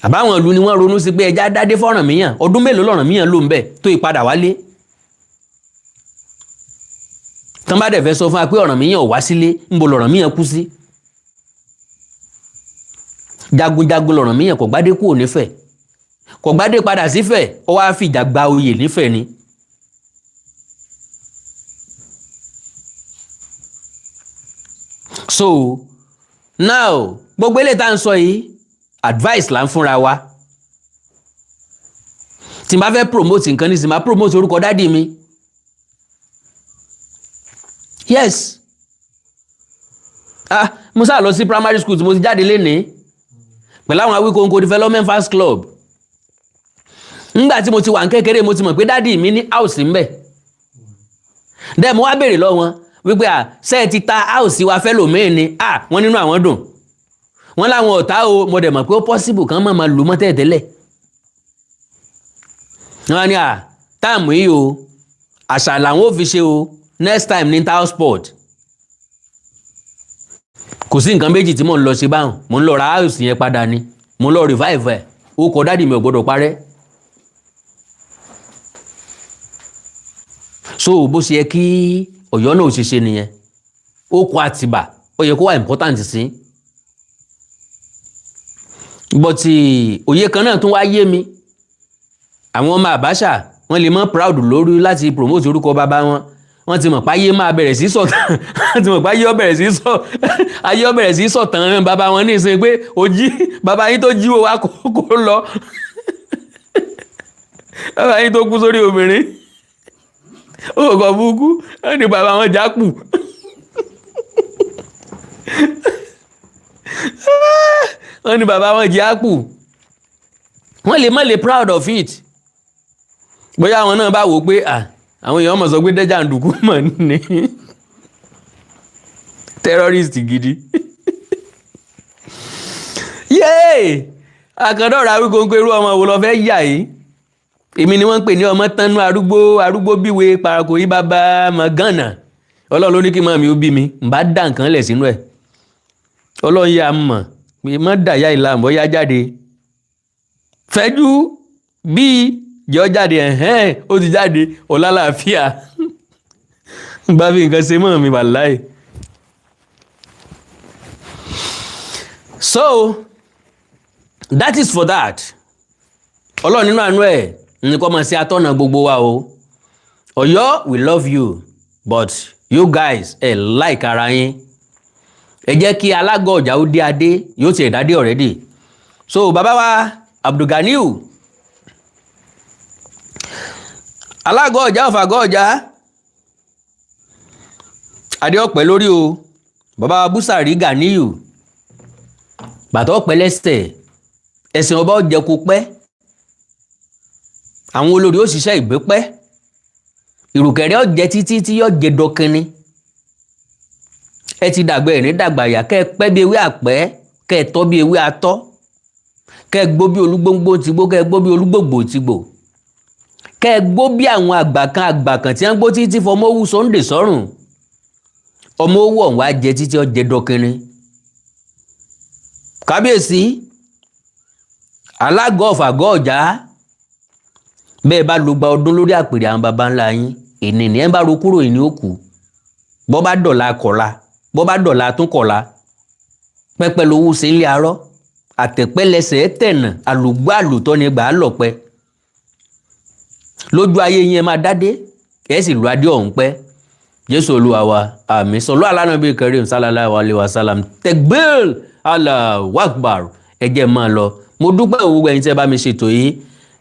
Àbáwọn ìlú ni wọ́n ronú sí pé ẹja dádé fọ́rànmíyàn. Ọdún mélòó lọ́rànmíyàn ló ń bẹ̀ tó ìpadà wálé? Tán bá dẹ̀ fẹ́ sọ fún wa pé Ọ̀rànmíyàn ò wá sílé, ńbo lọ̀rànmíyàn kú sí? Jagunjagun lọ̀rànmíyàn, kò gbádé kúrò nífẹ̀ẹ́, kò gbádé padà sífẹ̀ẹ́, ó wá fìjà gba oyè nífẹ̀ẹ́ ni. So now, gbogbo eléyìí tá à ń sọ yìí, advice là ń fúnra wa. Tí n bá fẹ́ promote nǹkan nísìnyí, máa promote orúkọ daddy mi. Yes. Ah, mo sá lọ sí primary school tí mo ti jáde lénìí pẹ̀lú àwọn Awíkonko Development Fans Club. Ńgbà tí mo ti wà ní kékeré, mo ti mọ̀ pé daddy mi ní house ńbẹ̀. Dẹ́ mo wá béèrè lọ́wọ́ wọn wípé à ṣe é ti ta house wa fẹ́ lòmíì ni? À, wọ́n nínú àwọn dùn, wọ́n láwọn ọ̀tá o. Mo dẹ̀ mọ̀ pé ó possible kán mọ̀ máa lò mọ́ tẹ́lẹ̀tẹ́lẹ̀. Wọ́n ní à táàmù yìí o, àṣà làwọn ò fi ṣe o, next time ní town sport. Kò sí nǹkan méjì tí mò ń lọ ṣe báwọn, mò ń lọ ra house yẹn padà ni, mò ń lọ revive ẹ̀. Ó kọ daddy mi ò gbọ́dọ̀ parẹ́. So bó ṣe yẹ kí Ọ̀yọ́ náà ò ṣe ṣe nìyẹn. Ó kọ Àtìbà, ó yẹ kó wà important sí. But òye kan náà tún wá yé mi. Àwọn ọmọ Àbáṣà, wọ́n lè mọ́ proud lórí láti promote orúkọ bàbá wọn. Wọ́n ti mọ̀ pé ayé máa bẹ̀rẹ̀ sí sọ̀tàn, wọ́n ti mọ̀ pé ayé ó bẹ̀rẹ̀ sí sọ̀tàn bàbá wọn ní ìsìn pé ojí bàbá yín tó jíwò wá kó lọ, bàbá yín tó kú sórí obìnrin, ó kọ̀ burúkú ní bàbá wọn jápù. Wọ́n ní bàbá wọn jápù. Wọ́n lè má lè proud of it. Bóyá àwọn náà bá wò ó pé àwọn èèyàn mọ̀ sọ pé dẹ́jàǹdùkú mọ̀ ní terrorist gidi. Yéè, àkàndọ̀rọ̀ Awíkonko, irú ọmọ wo lọ fẹ́ yà yìí? Èmi ni wọ́n ń pè ní ọmọ tánú arúgbó, arúgbó bíwe parako yìí, bàbá mọ̀ gànà. Ọlọ́run ló ní kí màmí ó bí mi, n bá dà nǹkan lẹ̀ sínú ẹ̀. Ọlọ́run yà mọ̀ pé má dàyà ìlà bóyá jáde fẹ́jú bíi jẹ́ jáde. Ẹ̀hẹ́n, ó ti jáde ọ̀làlàáfíà. N bá fi nǹkan ṣe mọ́ mi, wàláì. So that is for that. Ọlọ́run nínú àánú ẹ̀ ní kó máa ṣe atọ́nà gbogbo wa o. Ọ̀yọ́, we love you, but you guys ẹ like ara yín. Ẹ jẹ́ kí alágọ̀ ọ̀jà ó dé adé, yóò ti ẹ̀dá dé already. So bàbá wa Abdulganiu, alágọ̀ ọ̀jà ọ̀fàgọ̀ ọ̀jà, adé ọ̀pẹ lórí o. Bàbá wa Búsàrí Ganiyu, bàtà ọ̀pẹ lẹ́sẹ̀, ẹ̀sìn ọba ọ̀jẹ̀ kó pẹ́, àwọn olórí ó ṣiṣẹ́ ìgbépẹ́, ìrùkẹ̀rẹ̀ ọ̀jẹ̀ títí tí yóò jẹ dọkínní. Ẹ ti dàgbà, ẹ̀ ní dàgbà yà, kẹ́ ẹ pẹ́ bí ewé àpẹ́, kẹ́ ẹ tọ́ bí ewé atọ́, kẹ́ ẹ gbó bí olúgbóngbó ti gbó, kẹ́ ẹ gbó bí olúgbògbò ti gbò, kẹ́ ẹ gbó bí àwọn àgbà kan àgbà kan tí wọ́n gbó títí fọmọ owó Sunday sọ́rùn. Ọmọ owó ọ̀hún á jẹ títí ó jẹ dọkínní. Kábíyèsí alágọ̀ ọ̀fàgọ́ ọ̀já, bẹ́ẹ̀ bá lo gba ọdún lórí àpèrè àwọn baba ńlá yín, ènìní ní ẹ̀ ń bá ro kúrò ní òkú. Bọ́ bá dọ̀la kọ̀la, bọ́ bá dọ̀la tún kọ̀la. Pẹ́pẹ́ lowó ṣe ń lé arọ́, àtẹ̀pẹ́lẹsẹ̀ tẹ̀nà, àlùgbò àlùtọ́ ni gbà á lọ̀pẹ́. Lójú ayé yín, ẹ máa dádé, ẹ sì lu adé ọ̀hún pẹ́. Jésù Olúwa wa, àmín. Sọlọ́ alánàbí karim sallallahu alayhi wa sallam, tẹgbẹ́l, Allahu akbar. Ẹ jẹ́ máa lọ. Mo dúpẹ́ òwúgbọ̀ ẹ̀yin tí ẹ bá mi ṣètò yìí.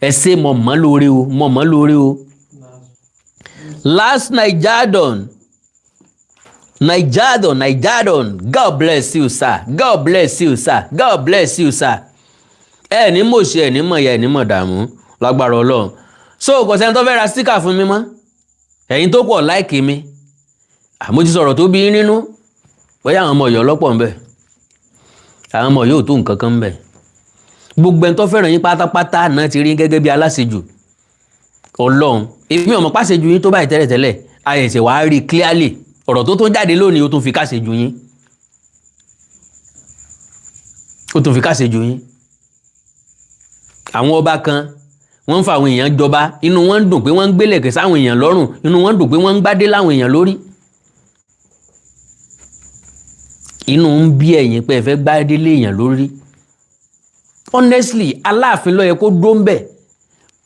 Ẹ ṣé, mo mọ̀ lórí o, mo mọ̀ lórí o. Last Naijadon, Naijadon, Naijadon, God bless you, sir. God bless you, sir. God bless you, sir. Ẹ ní mò ṣe, ẹ ní mọ̀ ya, ẹ ní mọ̀ dààmú lágbára Ọlọ́run. So kò sẹ́ni tó fẹ́ ra sticker fún mi mọ́. Ẹ̀yin tó pọ̀ like mi, àmọ́ ti sọ̀rọ̀ tó bí yín nínú. Bóyá àwọn ọmọ Ọ̀yọ́ ọlọ́pọ̀ ń bẹ, àwọn ọmọ yóò tó nǹkan kan ń bẹ. Gbogbo ẹni tó fẹ́ràn yín pátápátá náà ti rí gẹ́gẹ́ bí aláṣejù. Ọlọ́run, èmi ọmọ pàṣẹjù yín tó báyìí tẹ́lẹ̀tẹ́lẹ̀, àyẹ̀sẹ̀ wàá rí clearly. Ọ̀rọ̀ tó tún jáde lónìí, ó tún fi káṣejù yín, ó tún fi káṣejù yín. Àwọn ọba kan, wọ́n ń fa àwọn èèyàn jọba, inú wọn ń dùn pé wọ́n ń gbélẹ̀kẹ̀ sáwọn èèyàn lọ́rùn, inú wọn ń dùn pé wọ́n ń gbádé láwọn èèyàn lórí. Inú ń bí ẹ̀yin pé ẹ fẹ́ gbádé lé èèyàn lórí. Honestly, Aláàfin ló yẹ kó dó ń bẹ̀,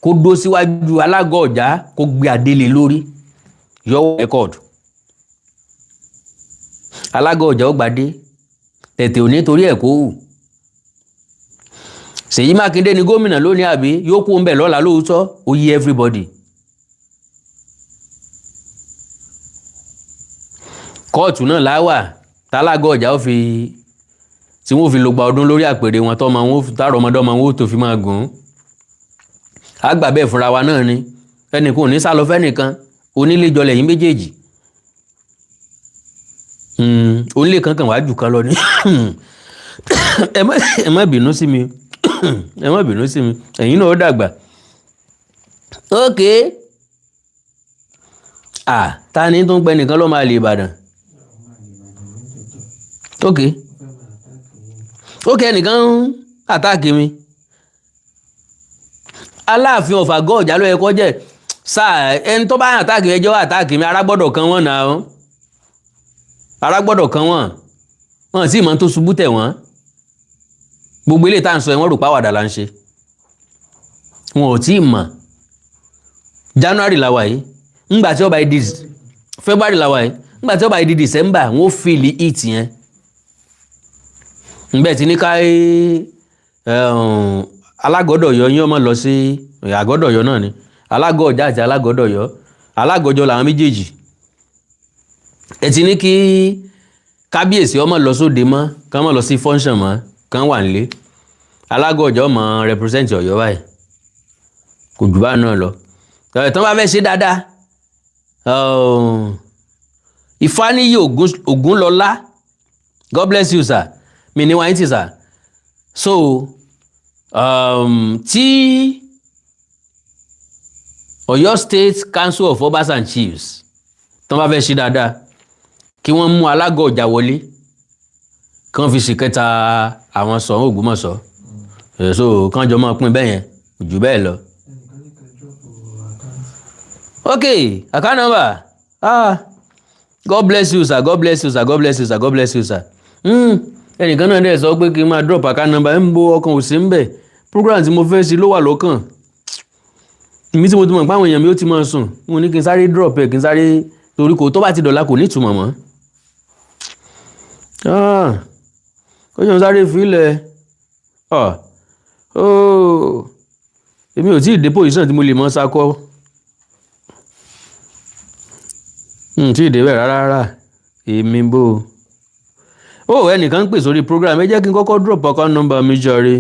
kó dó síwájú alágọ̀ ọ̀já, kó gbé adélé lórí yọ record. Alágọ̀ ọ̀já ó gbadé tètè òní torí ẹ̀ kó wù. Ṣèyí Mákindé ni gómìnà lónìí, àbí yóò kú ń bẹ̀ lọ́la lóòótọ́, ó yí everybody. Kóòtù náà láwà tálágọ̀ ọ̀já ó fi tí wọ́n fi lògbà ọdún lórí àpèrè wọn, tọ́mọ wọn tààrọ̀ ọmọdọ́mọ wọn ó tó fi máa gùn ún. Àgbà bẹ́ẹ̀ fúnra wa náà ni, ẹnìkan ò ní sá lọ fẹ́nìkan. Onílé jọlẹ̀ yín méjèèjì, onílé kankan wàá jù kan lọ ni. Ẹ má bínú sí mi, ẹ má bínú sí mi, ẹ̀yin náà ó dàgbà. Ok, ah, ta ni tó ń pẹ nìkan ló máa lè Ìbàdàn? Ok ok, ẹnìkan ń àtáàkì mi. Aláàfin ọ̀fà gọ́ọ̀jà ló yẹ kó jẹ́ sáà. Ẹni tó bá àtáàkì, ẹjọ́ àtáàkì mi, ara gbọ́dọ̀ kan wọ́n náà, ara gbọ́dọ̀ kan wọ́n. Wọ́n sì máa tó ṣubú tẹ̀ wọ́n. Gbogbo ilé tá à ń sọ ẹ, wọ́n rò páwàdà là ń ṣe. Wọn ò tí ì mọ̀. January làwà yìí, ńgbà tí ó bá di February làwà yìí, ńgbà tí ó bá di December, wọ́n ó feel it yẹn. Ńbẹ tí ní ká alágọ́dọ̀yọ yín ọmọ lọ sí àgọ́dọ̀yọ náà ni, alágọ̀ ọ̀já àti alágọ́dọ̀yọ, alágọ̀jọ làwọn méjèèjì. Ẹ ti ní kí kábíyèsí ọmọ lọ sóde mọ́, kán mọ́ lọ sí function mọ́, kán wà nílé. Alágọ̀ ọ̀já ọmọ represent Ọ̀yọ́ báyìí, kò jù bá náà lọ. Ẹ̀ tán bá fẹ́ ṣe dáadáa, Ìfáníyì Ògúnlọlá, God bless you, sir. Mi ní wáyé tì, sir. So tí Ọ̀yọ́ State Council of Obas and Chiefs tán bá fẹ́ ṣe dáadáa, kí wọ́n mú alágọ̀ ọ̀jà wọlé, kí wọ́n fi ṣìkẹta àwọn Ṣọ̀ún Ògbómọ̀ṣọ́. So kán jọ máa pín bẹ́ẹ̀ yẹn, kò jù bẹ́ẹ̀ lọ. Ẹnìkan ní ká drop account. Okay, account number. Ah, God bless you, sir. God bless you, sir. God bless you, sir. God bless you, sir. Ẹnìkan náà dẹ̀ sọ pé kí n máa drop account number ń bo ọkàn ò sí ń bẹ̀. Program tí mo fẹ́ ṣe ló wà lọ́kàn mi tí mo ti mọ̀ pé àwọn èèyàn mi ó ti máa sùn. Mo ní kí n sáré drop ẹ̀, kí n sáré, torí kò tó bá ti dọ̀la, kò ní ìtumọ̀ mọ́. Ah, ó yàn sáré filẹ̀. Ah, oh, èmi ò tí ì dé position tí mo lè mọ sakọ n tí ì débẹ̀ rárá rárá. Èmi bò ó, ẹnìkan ń pè sórí program. Ẹ jẹ́ kí n kọ́kọ́ drop account number mi jàre.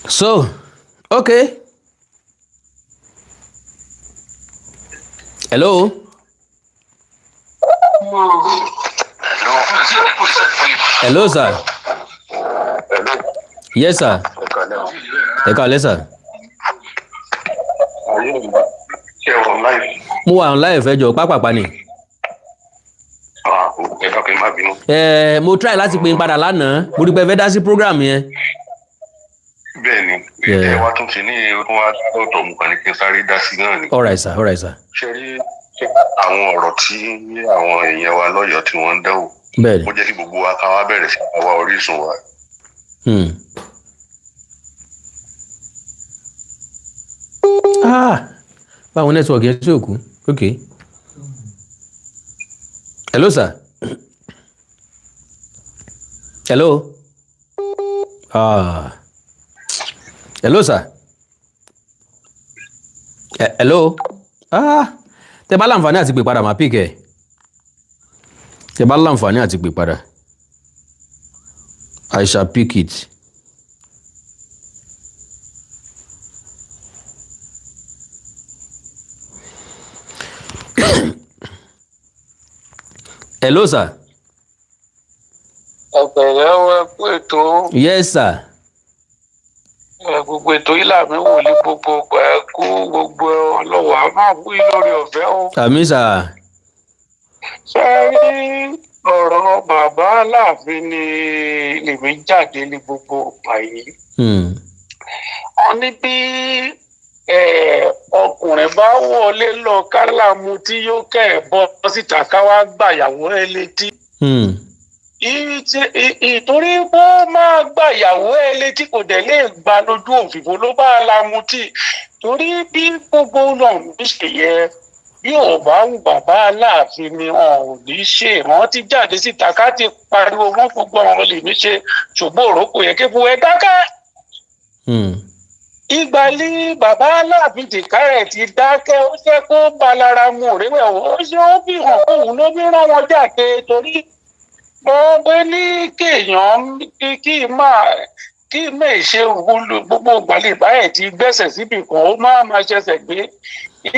So, okay. Hello. Hello, sir. Hello. Yes, sir. Ẹ káalẹ́, sir. Ayé mi, ṣé o live? Mo wà on live, ẹ jọ̀ọ́, pápápá ni. Ah, ẹ dákun, ẹ má bínú. Ẹ mo try láti pè ń padà lánàá, mo rí pé ẹ fẹ́ dá sí program yẹn. Bẹ́ẹ̀ ni, ẹ wá tún ti ní ó wá lọ́tọ̀, mo kàn ní kí n sáré dá sí náà ni. All right, sir. All right, sir. Ṣé rí àwọn ọ̀rọ̀ tí àwọn èèyàn wa lọ́yọ̀ọ́ tí wọ́n ń dẹ́wò? Bẹ́ẹ̀ni. Ó jẹ́ kí gbogbo wa ká wá bẹ̀rẹ̀ sí àwa orísun wa. Ah, báwo network yẹn tí ò kú? Ok. Hello, sir. Hello. Ah. Hello, sir. Hello. Ah. Tẹ bá láǹfààní àti pè padà, máa pick ẹ. Tẹ bá láǹfààní àti pè padà, I shall pick it. Hello, sir. Ẹ̀pẹ̀rẹ̀ o, ẹ kú ètò. Yes, sir. Ẹ gbogbo ètò yìí làmí wò ní gbogbo. Ẹ kú gbogbo ọlọ́wọ́ a máa wí lórí ọ̀fẹ́ o. Àmín, sir. Ṣé ẹ rí ọ̀rọ̀ bàbá Aláàfin ni lèmi jáde ní gbogbo ìgbà yìí. Wọ́n ní bí ọkùnrin bá wọlé lọ kálámù tí yóò kẹ́ ẹ̀ bọ́ síta ká wá gbàyàwó ẹ létí. Ìtorí bó máa gbàyàwó ẹ létí, kò dẹ̀ lè gba lójú òfìfo ló bá la mutí, torí bí gbogbo náà ń ṣe yẹ, bí ò bá wù bàbá Aláàfin ni wọn ò ní ṣe. Wọn ti jáde síta ká ti pariwo mọ́ gbogbo àwọn lèmi ṣe, ṣùgbọ́n òrókò yẹ kí fún ẹ dákẹ́. Ìgbà ní bàbá Aláàfin tìkárẹ̀ ti dákẹ́, ó jẹ́ kó balara mu òrèwẹ̀, ó ṣe ó fi hàn kóun ló fi rán wọn jáde, torí wọ́n gbé ní kéèyàn kí máa kí mẹ́ ṣe gbogbo ìgbàlè báyìí ti gbẹ́sẹ̀ síbì kan, ó máa máa ṣẹ̀ṣẹ̀ gbé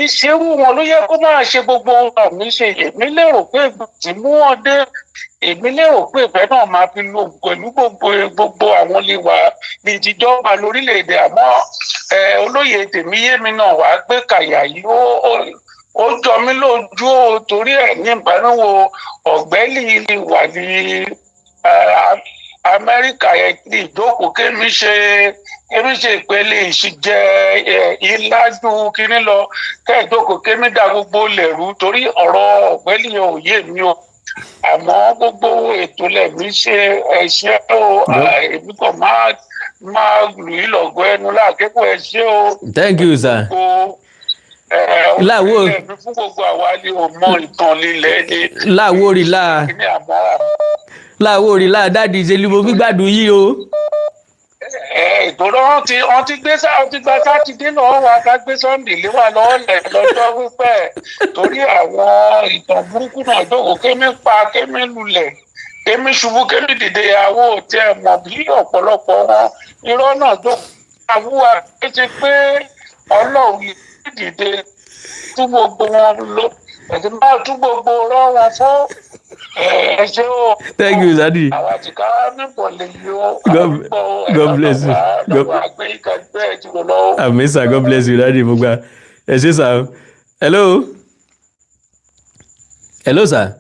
ìṣerú wọn ló yẹ kó máa ṣe gbogbo ọ̀rọ̀ mi ṣe. Èmi lérò pé tí mú wọn dé, èmi lérò pé ìfẹ́ náà máa fi lò pẹ̀lú gbogbo àwọn lè wà ní ìjọba lórílẹ̀‐èdè. Àmọ́ olóyè tèmi yémi náà wàá gbé kàyà yìí, ó jọ mí lójú ó, torí ẹ̀ ní ìbánuwo ọ̀gbẹ́lì lè wà ní Amẹ́ríkà yẹn ní ìjókòó kémi ṣe ìpele ìṣìjẹ ìlàjú kínní lọ kẹ́ẹ̀dókòó kémi dá gbogbo lẹ̀rú, torí ọ̀rọ̀ ọ̀gbẹ́lì yẹn ò yé mi o. Àmọ́ gbogbo ètò lẹ̀mí ṣe ẹ̀ṣẹ́ o, èmi kò máa lù í lọ́gọ́ ẹnu láàkékòó, ẹ̀ṣẹ́ o. Thank you, sir. Gbogbo Láwo. ẹ̀mí fún gbogbo àwa ni ò mọ ìtàn lílẹ̀ ni. Láwo rí láà. Kíní àmọ́ Láwo rí láà, daddy, ṣe ni mo fi gbádùn yìí o. Ìgbòho wọn ti gba Sátidé lọ́wọ́ wa, ká gbé Sunday lé wa lọ́wọ́ lẹ̀ lọ́jọ́ pípẹ́, torí àwọn ìtàn burúkú náà jókòó kémi pa kémi lulẹ̀ kémi ṣubú kémi dìde, àwọ̀ tí ẹ mọ̀ bí ọ̀pọ̀lọpọ̀ wọn irọ́ náà jókòó àwùwà kéṣe pé Ọlọ́run lè dìde tú gbogbo wọn lọ, ẹ̀sìn máa tú gbogbo ọ̀rọ̀ wọn fún ẹ ṣé o. Thank you, daddy. Àwọn àti ká nípò lè yọ. God bless you. Àmín, sir. God bless you, daddy. Mo gba ẹ ṣé, sir. Hello, hello, sir.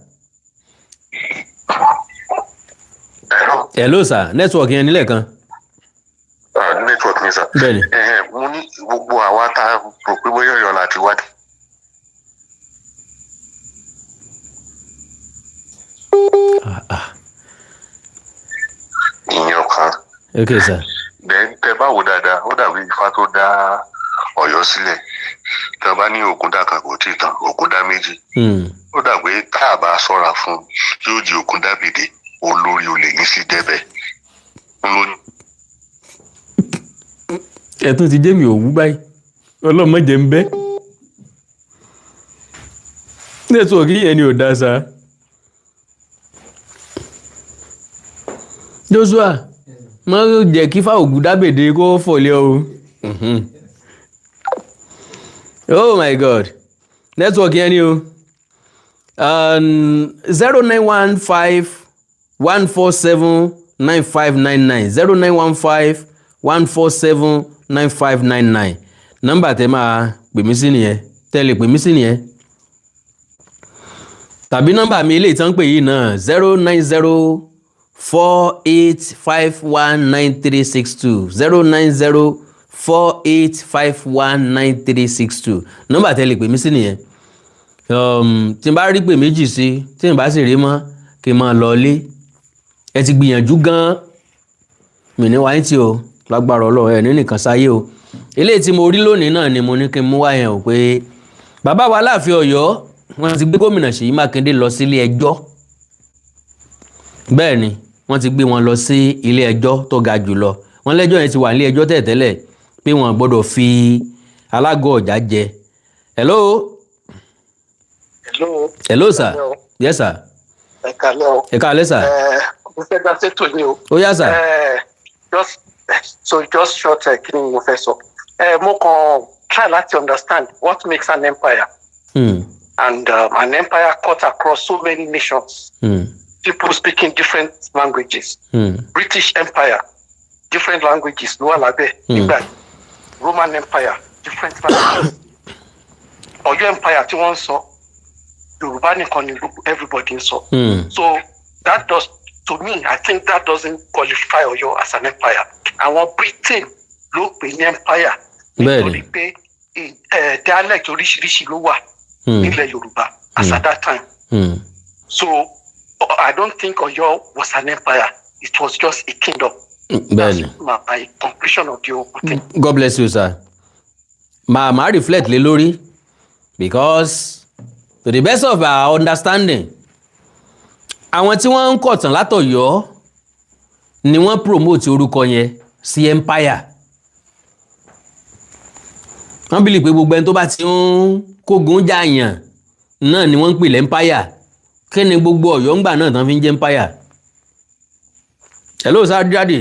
Hello sir, network yẹn nílẹ̀ kan. Ah, network ni sir. Bẹ́ẹ̀ni. Mo ní gbogbo àwa tá a rò pé bóyá Ọ̀yọ́ láti wá. Ah, ah. Ìyẹn ọ̀kan. Okay sir. Then tẹ bá wò dáadáa, ó dàbí Ifá tó dá Ọ̀yọ́ sílẹ̀. Tẹ bá ní Ògúndá kan kò tí ì tán, Ògúndá méjì. Ó dàbí tá a bá ṣọ́ra fún un, yóò di Ògúndábìdé, olórí olè ní sí débẹ̀. Ẹ tún ti jẹ́ mi ò wú báyìí, ọlọ́mọ jẹ́ ń bẹ́. Network yẹn ni ò dá sa. Joshua, má jẹ́ kí fáwọn dábèdè kó fọ̀lẹ́ o. Oh my God, network yẹn ni o. 09151479599, 09151479599, nọ́mbà tẹ́ máa pè mí sí nìyẹn, tẹ́ lè pè mí sí nìyẹn, tàbí nọ́mbà mi eléyìí tán pè yìí náà, 09048519362, 09048519362, nọ́mbà tẹ́ lè pè mí sí nìyẹn. Tí n bá rí pè méjì sí, tí n bá sì rí mọ́, kí n máa lọ ilé. Ẹ ti gbìyànjú gan-an, mi ní wáyé tí o lágbára Ọlọ́run ẹ ní nìkan sáyé o. Eléyìí tí mo rí lónìí náà ni mo ní kí n mú wá yẹn o, pé bàbá wa Aláàfin Ọ̀yọ́, wọ́n ti gbé gómìnà Ṣèyí Mákindé lọ sílé ẹjọ́. Bẹ́ẹ̀ ni, wọ́n ti gbé wọn lọ sí ilé ẹjọ́ tó ga jù lọ. Wọ́n lẹ́jọ́ yẹn ti wà nílé ẹjọ́ tẹ́lẹ̀tẹ́lẹ̀ pé wọ́n gbọ́dọ̀ fi alágọ̀ ọ̀já jẹ. Hello. Hello. Hello sir. Yes sir. Ẹ kálẹ́ o. Ẹ káalẹ́ sir. Mo fẹ́ dá sétò ní o. Ó yá sir. Just so just short, kí ni mo fẹ́ sọ? Mo kàn try láti understand what makes an empire. And an empire cut across so many nations. People speaking different languages. British Empire, different languages ló wà lábẹ́ nígbà yìí. Roman Empire, different languages. Ọ̀yọ́ Empire tí wọ́n ń sọ, Yorùbá nìkan ni everybody ń sọ. So that does, to me, I think that doesn't qualify Ọ̀yọ́ as an empire. Àwọn Britain ló pè ní empire. Bẹ́ẹ̀ni. Nítorí pé dialect oríṣiríṣi ló wà nílẹ̀ Yorùbá as at that time. So I don't think Ọ̀yọ́ was an empire. It was just a kingdom. Bẹ́ẹ̀ni. That's my conclusion of the whole thing. God bless you sir. Màá reflect lé lórí, because to the best of our understanding, àwọn tí wọ́n ń kọ̀tàn látọ̀yọ́ ni wọ́n promote orúkọ yẹn sí empire. Wọ́n believe pé gbogbo ẹni tó bá ti ń kógun jàyàn náà ni wọ́n ń pè l'empire. Kí ni gbogbo Ọ̀yọ́ ńgbà náà tán fi ń jẹ́ empire? Hello sir, daddy.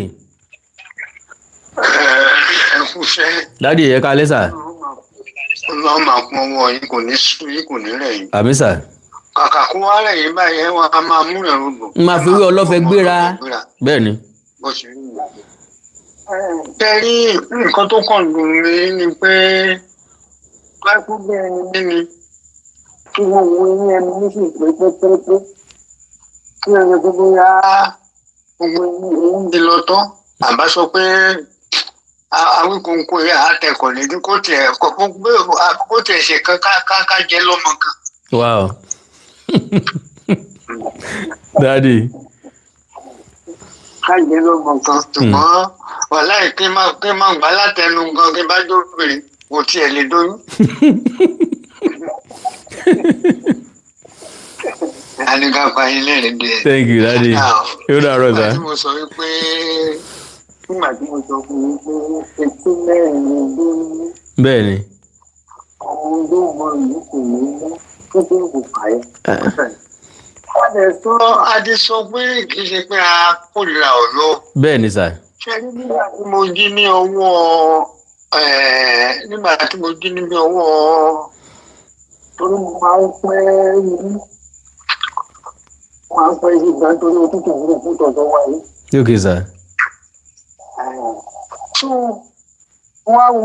Ẹ kú iṣẹ́. Daddy, ẹ káalẹ́ sir. Ọlọ́run máa kún ọwọ́ yín, kò ní sú yín, kò ní rẹ̀ yín. Àmín sir. Kàkà kó wá rẹ̀ yín báyìí, ẹ wọ́n á máa mú ìrìn rògbò. N máa fi wé ọlọ́fẹ́ gbéra, bẹ́ẹ̀ ni. Bó ṣe rí nìyẹn. Ṣé rí nǹkan tó kàn dùn mí ni pé láìpẹ́ bẹ́ẹ̀ ni mí ni kí wọ́n wo eyín ẹnu ní sì pé pépépé kí ẹni tó bóyá gbogbo eyín ti lọ tán, àbá sọ pé Awíkonko yẹ àtẹkọ̀ létí kó tiẹ̀ ṣe kan ká jẹ́ lọ́mọ kan. Wow, daddy. Ká jẹ́ lọ́mọ kan, ṣùgbọ́n wàláì kí n má gbà látẹnu gan, kí n bá dóbìnrin kò tiẹ̀ lè dóyún. Àníkà pa ilé rẹ̀ díẹ̀. Thank you daddy, yóò dàárọ̀ Nígbà sir. tí mo sọ wípé nígbà tí mo sọ fún yín pé etí mẹ́rin ni dóyún, Bẹ́ẹ̀ ni. àwọn olóògbé yìí kò ní mú kí kò fà á. Wọ́n lè sọ, a ti sọ pé kì í ṣe pé a kórìíra Ọ̀yọ́. Bẹ́ẹ̀ ni sir. Ṣé rí, nígbà tí mo jí ní ọwọ́ nígbà tí mo jí ní ọwọ́, torí mo máa ń pẹ́ ní máa ń pẹ́ sí ìgbà torí òtútù burúkú tọ̀tọ̀ wáyé. Okay sir. So wọ́n á wo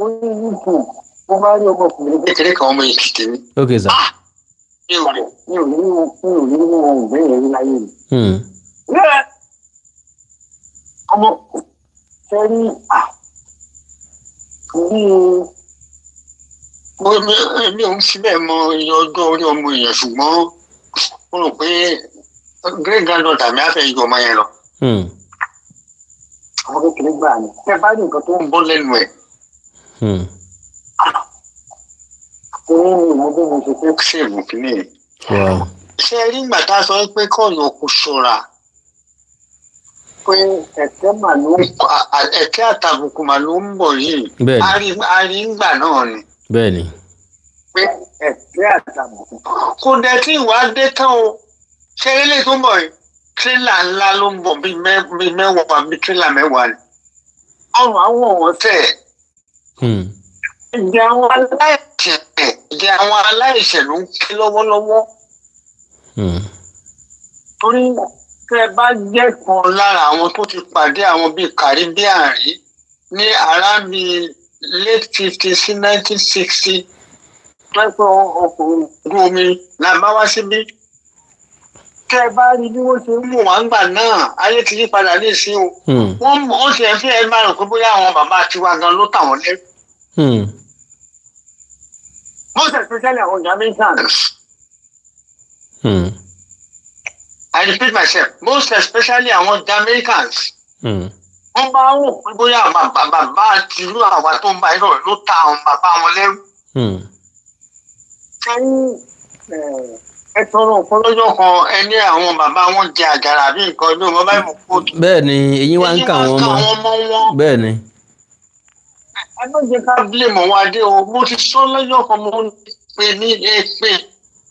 orí YouTube, mo bá rí ọmọkùnrin kékeré kan, ọmọ Èkìtì ni. Okay sir. Mi ò rí mi ò rí ohun bẹ́ẹ̀ rí láyé mi. Ọmọ sẹ́rí bí mi ò ń fi bẹ́ẹ̀ mọ iye ọjọ́ orí ọmọ èèyàn, ṣùgbọ́n mo rò pé great granddaughter mi á fẹ́ yọ ọmọ yẹn lọ. Ọmọ kékeré gbà ní. Tẹ bá ní nǹkan tó ń bọ́ lẹ́nu ẹ̀. Ó ní ìmọ̀ bí mo ṣe fẹ́ ṣègùn kínní yìí. Ṣé rí ìgbà tá a sọ pé kọ́ọ̀nù kò ṣọ́ra, pé ẹ̀kẹ́ mà ló ń ẹ̀kẹ́ àtàbùkù mà ló ń bọ̀ yìí? Bẹ́ẹ̀ni. A rí ńgbà náà ni. Bẹ́ẹ̀ni. Pé ẹ̀kẹ́ àtàbùkù kò dẹ̀ tí ìwà dé tán o. Ṣé ilé tó ń bọ̀ yìí, tírélà ńlá ló ń bọ̀, bíi 10, bíi tírélà 10 ni. Ọrùn àwọn ọ̀wọ́n tẹ̀. Ìjẹ́ àwọn aláìṣẹ̀ ló ń ké lọ́wọ́lọ́wọ́. Torí tẹ́ ẹ bá jẹ́ kan lára àwọn tó ti pàdé àwọn bíi Caribbean rí ní around bíi late 50 sí 1960, pẹ́pẹ́ ọkùnrin ojú omi là bá wá síbí. Tẹ́ ẹ bá rí bí wọ́n ṣe ń mú wá ńgbà náà, ayé ti yí padà ní ìsín o. Wọ́n ti ẹ̀ fi ẹ̀ máa rò pé bóyá àwọn bàbá tiwa gan ló tà wọ́n lẹ́rú. Most especially àwọn Jamaicans. I repeat myself, most especially àwọn Jamaicans. Wọ́n bá wò pé bóyá àwọn bàbá tìlú àwa tó ń bá irọ́ ló ta àwọn bàbá wọn lẹ́rú. Ṣé ẹ tọrọ nǹkan lọ́jọ́ kan, ẹ ní àwọn bàbá wọn jẹ àjàrà àbí nǹkan ní ọmọ báyìí mọ̀ kó tó. Bẹ́ẹ̀ni, eyín wa ń kà wọ́n Eyín mọ́. wá ń kà wọ́n mọ́ wọn. Bẹ́ẹ̀ni. Ẹ má jẹ́ ká blame wọn adé o. Mo ti sọ lọ́jọ́ kan, mo pè ní èpè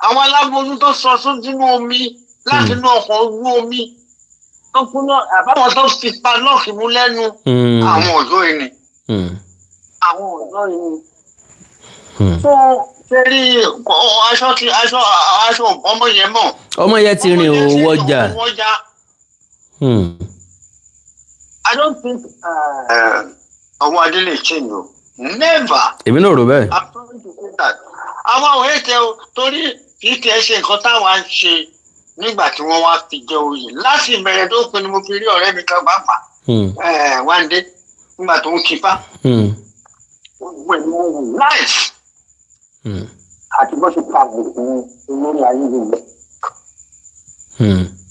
àwọn aláboyún tó sọ sójúmọ́ omi láti inú ọkọ̀ ojú omi tó kú náà, àbáwọn tó fi pa lọ́ọ̀kì mú lẹ́nu. Àwọn ọ̀dọ́ yìí ni. Àwọn ọ̀dọ́ yìí ni. Tó ṣe rí aṣọ tí aṣọ ọmọ yẹn mọ̀. Ọmọ yẹn ti rìn òwò ọjà. Ọjà. I don't think ọwọ́ adé lè change o. Never. Èmi náà rò bẹ́ẹ̀. I'm sorry to say that. Àwọn ò hẹ́tẹ̀ o, torí kì í tiẹ̀ ṣe nǹkan táwa ń ṣe nígbà tí wọ́n wá fi jẹ oyè. Láti ìbẹ̀rẹ̀ tó pinnu, mo fi rí ọ̀rẹ́ mi kan pàápàá wáńdé nígbà tó ń kípa. Gbogbo ẹ̀ ni wọ́n wù láìsí. Àti bó ṣe pa àbùkù olórí ayé gbogbo.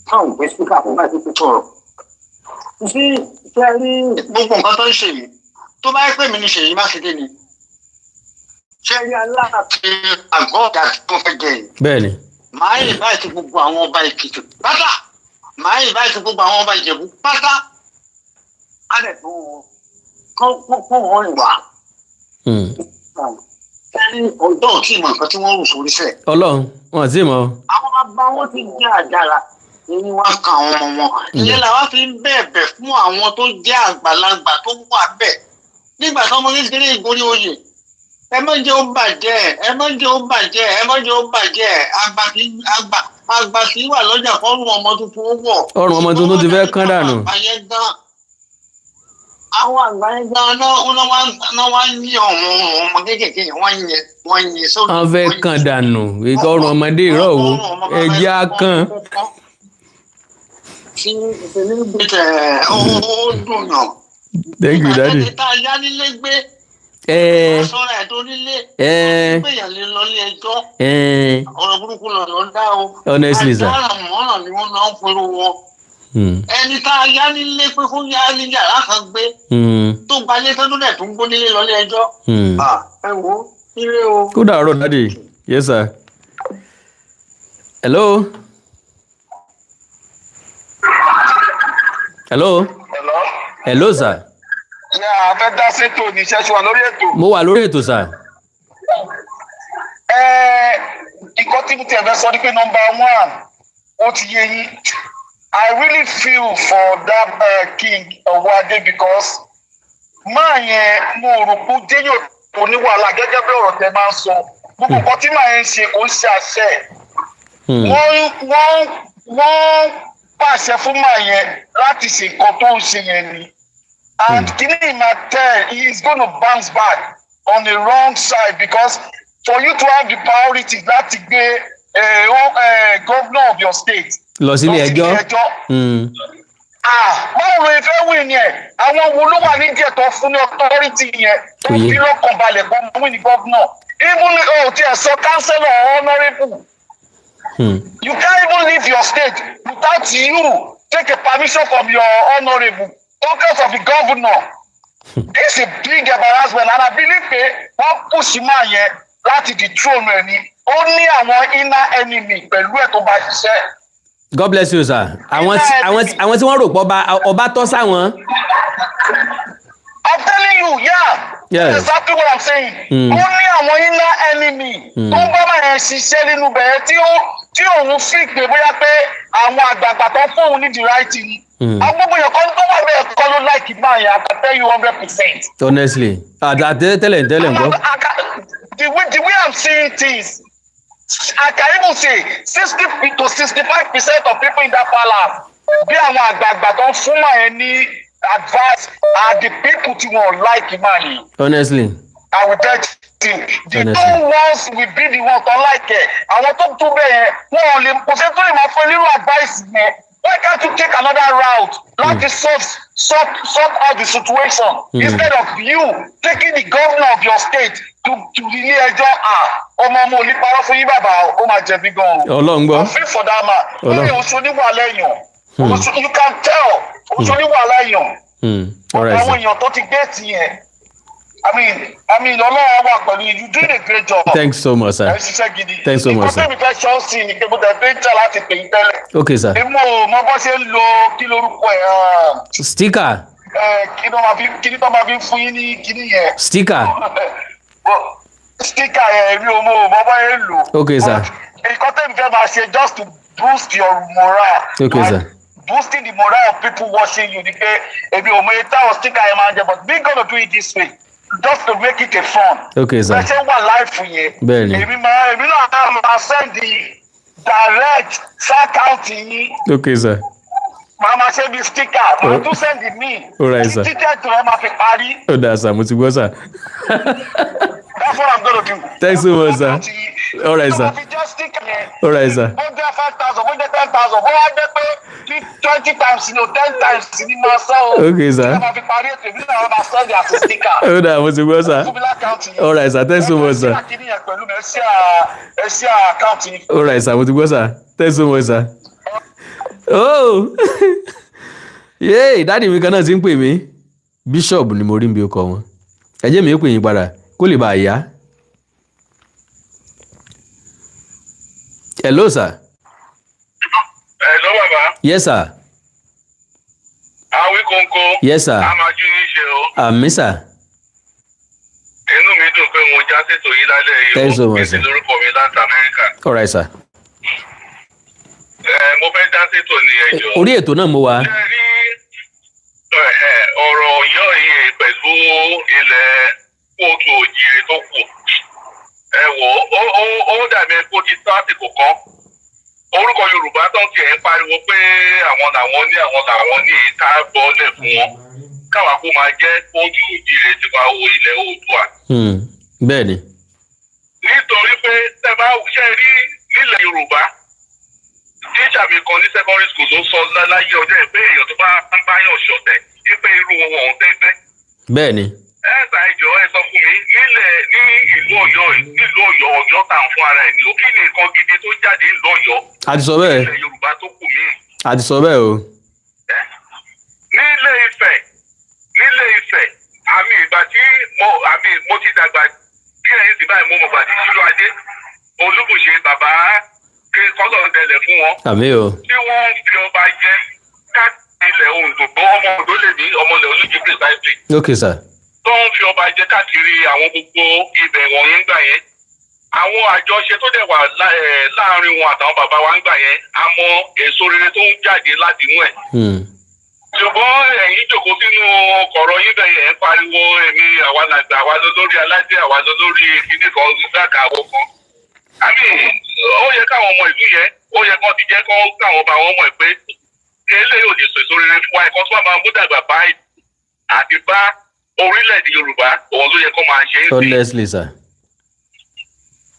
Táwọn gbé speaker fún báyìí tó sọ̀rọ̀. Sí ṣe rí gbogbo nǹkan tó ń ṣe yìí, tó bá yẹ pé mi ní Ṣèyí Mákindé ni, ṣe rí Aláàfin àgọ́ ọ̀gá tó fẹ́ jẹ yìí, Bẹ́ẹ̀ni. màá invite gbogbo àwọn ọba Èkìtì pátá, màá invite gbogbo àwọn ọba Ìjẹ̀bú pátá, á dẹ̀ tó kó wọn ìwà. Ṣe rí ọjọ́ òtí ìmọ̀ nǹkan tí wọ́n rù sórí sẹ̀. Ọlọ́run wọn àti mọ. Àwọn bàbá wọn ti jẹ́ àjàrà, èyí wá kan àwọn ọmọ wọn. Ìyẹn làwa fi ń bẹ̀bẹ̀ fún àwọn tó jẹ́ àgbàlagbà tó wà bẹ́ẹ̀ nígbà tí ọmọ kékeré ìgorí oyè, ẹ má jẹ́ ó bàjẹ́, ẹ má jẹ́ ó bàjẹ́, ẹ má jẹ́ ó bàjẹ́. Àgbà kì í àgbà, àgbà kì í wà lọ́jà fọ́rùn ọmọ tuntun ó wọ̀. Ọrùn ọmọ tuntun ti fẹ́ kán dànù. Àwọn àgbà yẹn gan náà wá ń yí àwọn ọmọ kékeré yẹn, wọ́n yẹn sórí. Wọ́n fẹ́ kán dànù ikọ̀ ọrùn ọmọdé ìrọ̀ wo ẹ̀jẹ̀ á kán. Tí ìṣẹ̀lẹ̀ ó dùn yàn. Thank you, daddy. Ìgbà tá a yá nílé gbé, sọ́ra ẹ̀ tó nílé, gbéyàn lé lọ ilé ẹjọ́, ọ̀rọ̀ burúkú lọ̀rọ̀ ń dá o. Honestly, sir. Àdáràn mọ́ràn ni wọ́n máa ń pẹ̀lú wọn. Ẹni tá a yá nílé pé kó yá ní yàrá kan gbé, tó gbalé tó dẹ̀ tó ń gbó nílé lọ ilé ẹjọ́. Ẹ wo ire o. Kó dàárọ̀, daddy. Yes, sir. Hello. Hello. Hello. Hello, sir. Ní a fẹ́ dá sétò ní iṣẹ́ wà lórí ètò. Mo wà lórí ètò, sir. Ẹ nǹkan tí mo tiẹ̀ fẹ́ sọ ni pé number one, ó ti yé yín. I really feel for that King Ọwọ́adé, because máa yẹn, mo rò pé ó jẹ́yàn tó ní wàhálà gẹ́gẹ́ bí ọ̀rọ̀ tẹ máa ń sọ. Gbogbo nǹkan tí màá yẹn ń ṣe kò ń ṣe àṣẹ. Wọ́n pàṣẹ fún màá yẹn láti ṣe nǹkan tó ń ṣe yẹn ni. And kini ma tell, he is gonna bounce back on the wrong side, because for you to have the priority láti gbé governor of your state lọ sílé ẹjọ́. ẹjọ́. Ah, báwo ló fẹ́ win yẹn? Àwọn wo ló wà nídìí ẹ̀ tó fún ní authority yẹn, tó Kò yé. fi lọ́kàn balẹ̀ kó win ní governor? Even o ti ẹ̀ sọ councillor or honourable, you can't even leave your state without you take a permission from your honourable, talk less of the governor. This is a big embarrassment, and I believe pé wọ́n push man yẹn láti dethrone ẹ̀ ni. Ó ní àwọn inner enemy pẹ̀lú ẹ̀ tó bá ṣiṣẹ́. God bless you, sir. Àwọn tí wọ́n rò pọ̀ ọba tọ́ sáwọn. I'm telling you, yeah. That's exactly what I'm saying. Ó ní àwọn inner enemy tó ń bá máa yẹn ṣiṣẹ́ nínú bẹ̀rẹ̀ tí òun fi pé bóyá pé àwọn àgbààgbà tó fóun ní the right thing. Àwọn gbogbo èèyàn kan tó wà bẹ́ẹ̀ kọ́ ló like máa yẹn. I can tell you 100%. Honestly, àtẹ tẹ́lẹ̀ tẹ́lẹ̀ nǹkan. The way I'm seeing things, I can even say 60 to 65% of people in that palace, bí àwọn àgbààgbà tó ń fún máa yẹn ní advice, are the people tí wọ́n like máa yẹn. I will bet you. The Honestly. two ones will be the ones tó like ẹ̀. Àwọn tó tún bẹ́ẹ̀ yẹn, wọ́n ò lè kò sẹ́ni tó lè máa fún ẹ nírú advice yẹn. Why can't you take another route láti sort out the situation instead of you taking the governor of your state to ilé ẹjọ́? Ah, ọmọ ọmọ ò ní parọ́ fún yín, bàbá, ó máa jẹ̀bi gan o. Ọlọ́run gbọ́. I feel for that man. Ọlọ́run. Lórí oṣù oníwàhálà èèyàn. You can tell oṣù oníwàhálà èèyàn. All right, Àwọn sir. èèyàn tó ti gbé tì yẹn. I mean, Ọlọ́run wà pẹ̀lú you. Doing a great job. Thanks so much, sir. Ẹ ṣiṣẹ́ gidi. Thanks so much, sir. Nǹkan tẹ́mi fẹ́ ṣọ́ọ̀ṣì ni pé mo tẹ̀ fẹ́ jà láti pè yín tẹ́lẹ̀. Okay, sir. Èmi ò mọ bó ṣe ń lo, kí lorúkọ ẹ̀? Sticker. Kí ló máa fi kí ló máa fi fún yín ní kíní yẹn? Sticker. Sticker yẹn, èmi ò mọ bó ṣe ń lò. Okay, sir. But nǹkan tẹ́mi fẹ́ máa ṣe just to boost your morale, Okay, sir. boosting the morale of people watching you, ni pé èmi ò mọ iye táwọn sticker yẹn máa ń jẹ, but we gonna do it this way just to make it a fun. Okay, sir. Bẹ́ẹ̀ ṣe wà láìfù yẹn. Bẹ́ẹ̀ni. Èmi náà á máa send the direct account yín. Okay, sir. Màá máa ṣe bí sticker, màá tún send me. All right, sir. Títí ètò ẹ máa fi parí. Ó dáa, sir, mo ti gbọ́, sir. That's what I'm gonna do. Thanks so much, sir. All right, sir. Tó bá fi jẹ́ sticker yẹn. All right, sir. Bó jẹ́ 5,000, bó jẹ́ 10,000, bó wá jẹ́ pé 20 times ni o, 10 times ni máa sẹ́ o. Okay, sir. Tí wọ́n máa fi parí ètò, èmi náà máa send àti sticker. Ó dáa, mo ti gbọ́, sir. Fún mi l'account yẹn. All right, sir. Thanks so much, sir. Ẹ ṣí àkíní yẹn pẹ̀lú mi, ẹ ṣí account yìí. All right, sir. Mo ti gbọ́, sir. Thanks so much, sir. Oh, yéè, daddy mi kan náà ti ń pè mí. Bishop ni mo rí bí ó kọ wọn. Ẹ jẹ́ mi ó pè yín padà kó lè bá a yá. Hello, sir. Hello, bàbá. Yes, sir. Awíkóńkó. Yes, sir. A máa jú yín ṣe o. Àmín, sir. Inú mi dùn pé mo já sétò yìí lálẹ́ yìí o. Thanks so much, Èsì sir. lórúkọ mi láti Amẹ́ríkà. All right, sir. Ẹ mo fẹ́ dá sétò ní ẹjọ́. Orí ètò náà mo wà. Ṣé rí ọ̀rọ̀ Ọ̀yọ́ yìí pẹ̀lú ilẹ̀ kóòtù òjìrè tó kù? Ẹ wò ó, ó dàbí ẹ kó ti tó àsìkò kan. Orúkọ Yorùbá tó ń tiẹ̀ ń pariwo pé àwọn làwọn ní, àwọn làwọn ní, ìta gbọ́lẹ̀ fún wọn. Káwa kó máa jẹ́ kóòtù òjìrè tiwa wo ilẹ̀ Oòduà. Bẹ́ẹ̀ ni. Nítorí pé tẹ́ bá ṣe rí nílẹ̀ Yorùbá, tíṣà mi kan ní secondary school ló sọ láyé ọjọ́ ẹ̀ pé èèyàn tó bá ń báyàn ṣọ̀tẹ̀, wípé irú wọn ò tẹ́gbẹ́. Bẹ́ẹ̀ ni. Ẹ ṣà ìjọ, ẹ sọ fún mi, nílẹ̀ ní ìlú Ọ̀yọ́, nílùú Ọ̀yọ́, Ọ̀yọ́ tà ń fún ara ẹ̀ ní ó, kí ni nǹkan gidi tó jáde nílùú Ọ̀yọ́ A ti sọ bẹ́ẹ̀. nílẹ̀ Yorùbá tó kù míì? A ti sọ bẹ́ẹ̀ o. Nílé Ifẹ̀, nílé Ifẹ̀, àmì ìgbà tí mo àmì mo ti dàgbà bí ẹ̀yin sì báyìí, mo mọ̀ gbà tí Síjúadé Olúbùṣe, bàbá ké kọ́lọ̀ dẹlẹ̀ fún wọn, Àmín o. tí wọ́n ń fi ọba jẹ káàkiri ilẹ̀ Oǹdó. Ọmọ Oǹdó lè ní, ọmọ ilẹ̀ Olújí precisely. Okay, sir. Tó ń fi ọba jẹ káàkiri àwọn gbogbo ibẹ̀ wọ̀nyí ń gbà yẹn, àwọn àjọṣe tó dẹ̀ wà láàrin wọn àtàwọn bàbá wa ń gbà yẹn, a mọ èso rere tó ń jáde láti inú ẹ̀. Ṣùgbọ́n ẹ̀yin jòkó sínú kọ̀rọ̀ yín bẹ́ẹ̀ yẹn, ń pariwo èmi, àwa làgbà, àwa lólórí aládé, àwa lólórí kíní kan, gbàgà àwọn kan. Àmì ó yẹ káwọn ọmọ ìlú yẹn, ó yẹ kán ti jẹ́ kán káwọn ọba wọn mọ̀ pé eléyìí ò lè sọ èso rere fún wa. Ẹ̀kọ́ tó wà máa mú dàgbà bá àti bá orílẹ̀-èdè Yorùbá, òun ló yẹ kó máa ṣe é sí. Honestly, sir.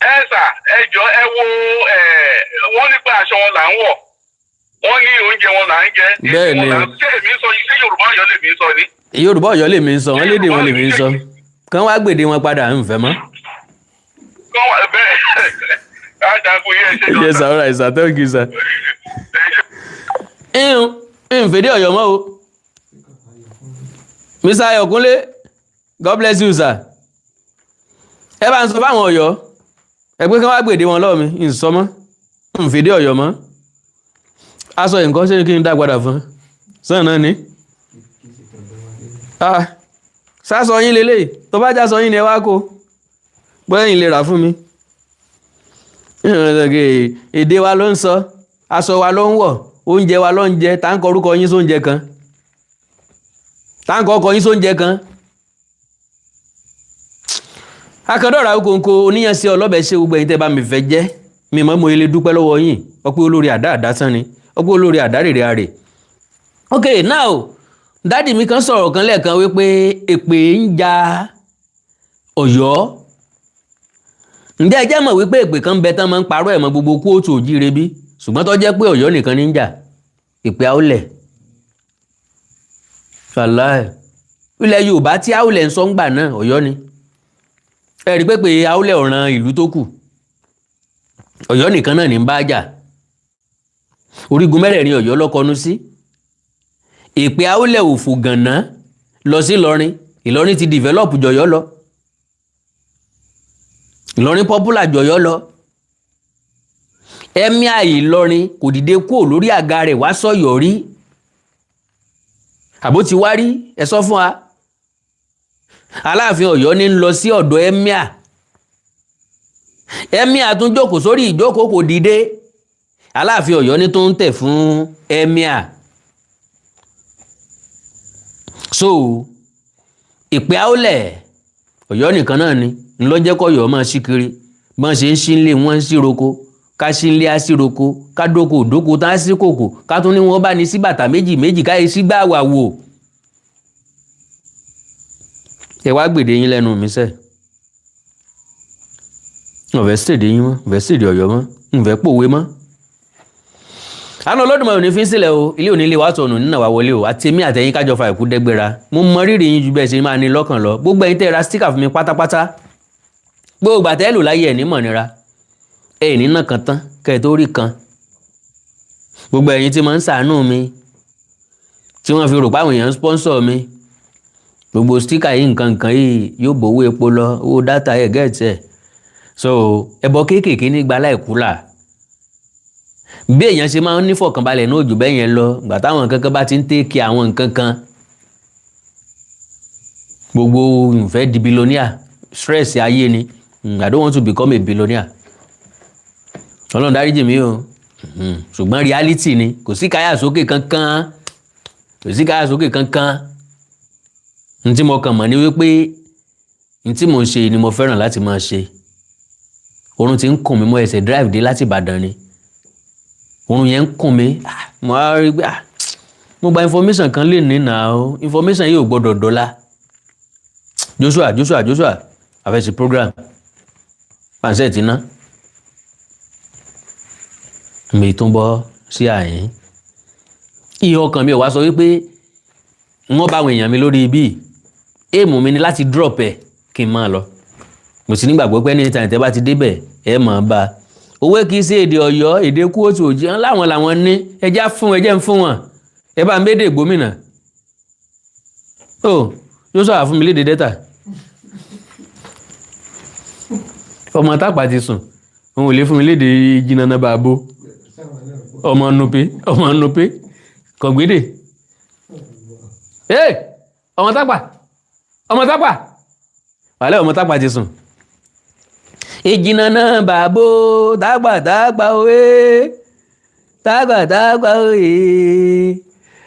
Ẹ sà, ẹ jọ, ẹ wo ẹ, wọ́n ní pé aṣọ wọn là ń wọ̀. Wọ́n ní oúnjẹ wọn là ń jẹ. Èdè Bẹ́ẹ̀ wọn ni. là ń ṣe. Èmi sọ ṣé Yorùbá Ọ̀yọ́ lèmi sọ ni? Yorùbá Ọ̀yọ́ lèmi ń sọ, wọ́n lédè wọn lèmi ń sọ. Kán wá gbèdé wọn padà, ń fẹ́ mọ́. Kọ́ wà bẹ́ẹ̀ á dàgbò yẹn ṣe. Yes sir, all right sir, thank you sir. Ń fèdè Ọ̀yọ́ mọ́ o. Mr. Ayọ̀kúnlé, God bless you sir. Ẹ bá ń sọ fáwọn Ọ̀yọ́ ẹ pé kán wá gbèdé wọn lọ́wọ́ mi. Ń sọ mọ́, ń fèdè Ọ̀yọ́ mọ́. Aṣọ nǹkan ṣé kí n dá padà fún sàn náà ni. Ah, sásọ yín lélẹ́yìí. Tó bá já sọ yín ni, ẹ wá kó bóyá yín lè rà fún mi. Èdè wa ló ń sọ, aṣọ wa ló ń wọ̀, oúnjẹ wa ló ń jẹ. Tá ń kọ orúkọ yín sóúnjẹ kan, tá ń kọ ọkọ yín sóúnjẹ kan. Akandọ́ra Awíkonko oníyànṣe ọlọ́bẹ̀ ṣe. Gbogbo ẹ̀yin tẹ́ bá mi fẹ́ jẹ́ mi mọ́, mo lè dúpẹ́ lọ́wọ́ yín. Ọpẹ́ olórí àdá àdá tán ni, ọpẹ́ olórí àdá rèrè àrè. Ok, now, daddy mi kan sọ̀rọ̀ kan lẹ́ẹ̀kan wípé èpè ń ja Ọ̀yọ́. Ǹjẹ́ ẹ jẹ́ mọ̀ wípé èpè kan bẹ tán máa ń parọ́ ẹ̀ mọ́ gbogbo kóòtù òjíire bí, ṣùgbọ́n tó jẹ́ pé Ọ̀yọ́ nìkan ní ń jà? Ìpè àwòlẹ̀ ṣàlàyé ilẹ̀ Yorùbá tí àwòlẹ̀ ń sọ ń gbà náà, Ọ̀yọ́ ni. Ẹ rí pé àwòlẹ̀ ọ̀ràn ìlú tó kù, Ọ̀yọ́ nìkan náà ní ń bá jà. Orígun mẹ́rẹ̀ẹ̀rin Ọ̀yọ́ lọ́kọnu sí. Ìpè àwòlẹ̀ òfò gànà lọ sí Ìlọrin. Ìlọrin ti develop jọ̀yọ́ lọ. Ìlọrin popular jọ̀yọ́ lọ. Emir Ìlọrin kò dìde kúrò lórí àga rẹ̀ wá sọ̀yọ̀ rí. Àbó ti wá rí? Ẹ sọ fún wa. Aláàfin Ọ̀yọ́ ní ń lọ sí ọ̀dọ̀ emir. Emir tún jókòó sórí ìjókòó, kò dìde. Aláàfin Ọ̀yọ́ ní tó ń tẹ̀ fún emir. So ìpè àólẹ̀ Ọ̀yọ́ nìkan náà ni ńlọ́jẹ́kọ̀yọ́ máa ṣí kiri. Bọ́n ṣe ń ṣí ńlé, wọ́n ń ṣí roko. Ká ṣí ńlé, á sí roko. Ká dóko òdóko tá á sí kòkò. Ká tún ní wọ́n bá ní sí bàtà méjì méjì, káyé sí gbà wà wò. Ẹ wá gbèdé yín lẹ́nu mi sẹ́. Ọ̀fẹ́ sèdè yín mọ́, ọ̀fẹ́ sèdè Ọ̀yọ́ mọ́, ǹfẹ́ pòwe mọ́. Àná Olódùmarè ò ní fi ń sílẹ̀ o. Ilé òní ilé wa sọnù nínú àwa wọlé o. Àtẹ̀mí àtẹ̀yìn kájọ fa ìkú dẹ́gbẹ́ra. Mo mọ rírì yín ju bẹ́ẹ̀ ṣe máa ní lọ́kàn lọ. Gbogbo ẹ̀yin tẹ́ ẹ ra sticker fún mi pátápátá, gbogbo àtẹ́ lò láyé ẹ̀ ní mọ̀nira ẹ̀ ní náà kan tán kẹ́ ẹ tó rí kan. Gbogbo ẹ̀yin tí mo ń ṣàánú mi, tí wọ́n fi rò páwọn èèyàn ń sponsor mi, gbogbo sticker yìí, nǹkan nǹkan yìí yóò bówó epo lọ, owó data ẹ̀ gẹ́ẹ̀tì ẹ̀. So ẹbọ kéékèèké nígbà láìkú là. Bí èèyàn ṣe máa ń nífọ̀kànbalẹ̀ ní òjò bẹ́ẹ̀ yẹn lọ, gbà táwọn nǹkan kan bá ti ń tẹ́kì àwọn nǹkan kan, gbogbo ìfẹ́ di billionaire, stress ayé ni. I don't want to become a billionaire. Ọlọ́run dáríjì mí o. Ṣùgbọ́n reality ni, kò sí káyà sókè kankan, kò sí káyà sókè kankan. N tí mo kàn mọ̀ ni wípé n tí mo ń ṣe ni mo fẹ́ràn láti máa ṣe. Oorun ti ń kùn mí. Mo ẹsẹ̀ drive dé láti Ìbàdàn ni, oorun yẹn ń kùn mí. Mo á rí pé mo gba information kan lè ní nà ó. Information yìí ò gbọdọ̀ dọ́là. Joshua, Joshua, Joshua, àfẹsí program pàṣẹ ti ná mi tún bọ́ sí àyín. Ìhò ọkàn mi ò wá sọ wípé wọ́n bá àwọn èèyàn mi lórí ibi. Èèmù mi ni láti drop ẹ̀ kí n máa lọ. Mo sì nígbàgbọ́ pé anytime tẹ́ bá ti débẹ̀, ẹ mọ̀ bá a. Òwe kì í ṣe èdè Ọ̀yọ́, èdè kóòtù òjì láwọn làwọn ní. Ẹjá fún, ẹjẹ́ ń fún wọn. Ẹ bá ń bédè gómìnà ó yóò sọ̀rọ̀ fún mi léde dẹ́ta. Ọmọ tápà ti sùn, òun ò lè fún mi léde jìnnà bàbó. Ọmọ nupe, ọmọ nupe kọ̀gbédè. Ee, ọmọ tápà, ọmọ tápà wàlẹ́, ọmọ tápà ti sùn. Ìjìnà náà bàbó tápà, tápà òwe, tápà, tápà òwe.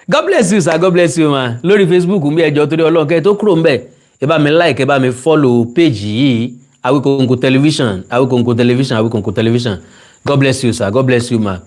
God bless you sir, God bless you ma. Lórí Facebook ń bí ẹjọ́ torí Ọlọ́run, tó kúrò ń bẹ̀, ẹ bá mi like, ẹ bá mi follow page yìí, Awikonko Television, Awikonko Television, Awikonko Television. God bless you sir, God bless you ma.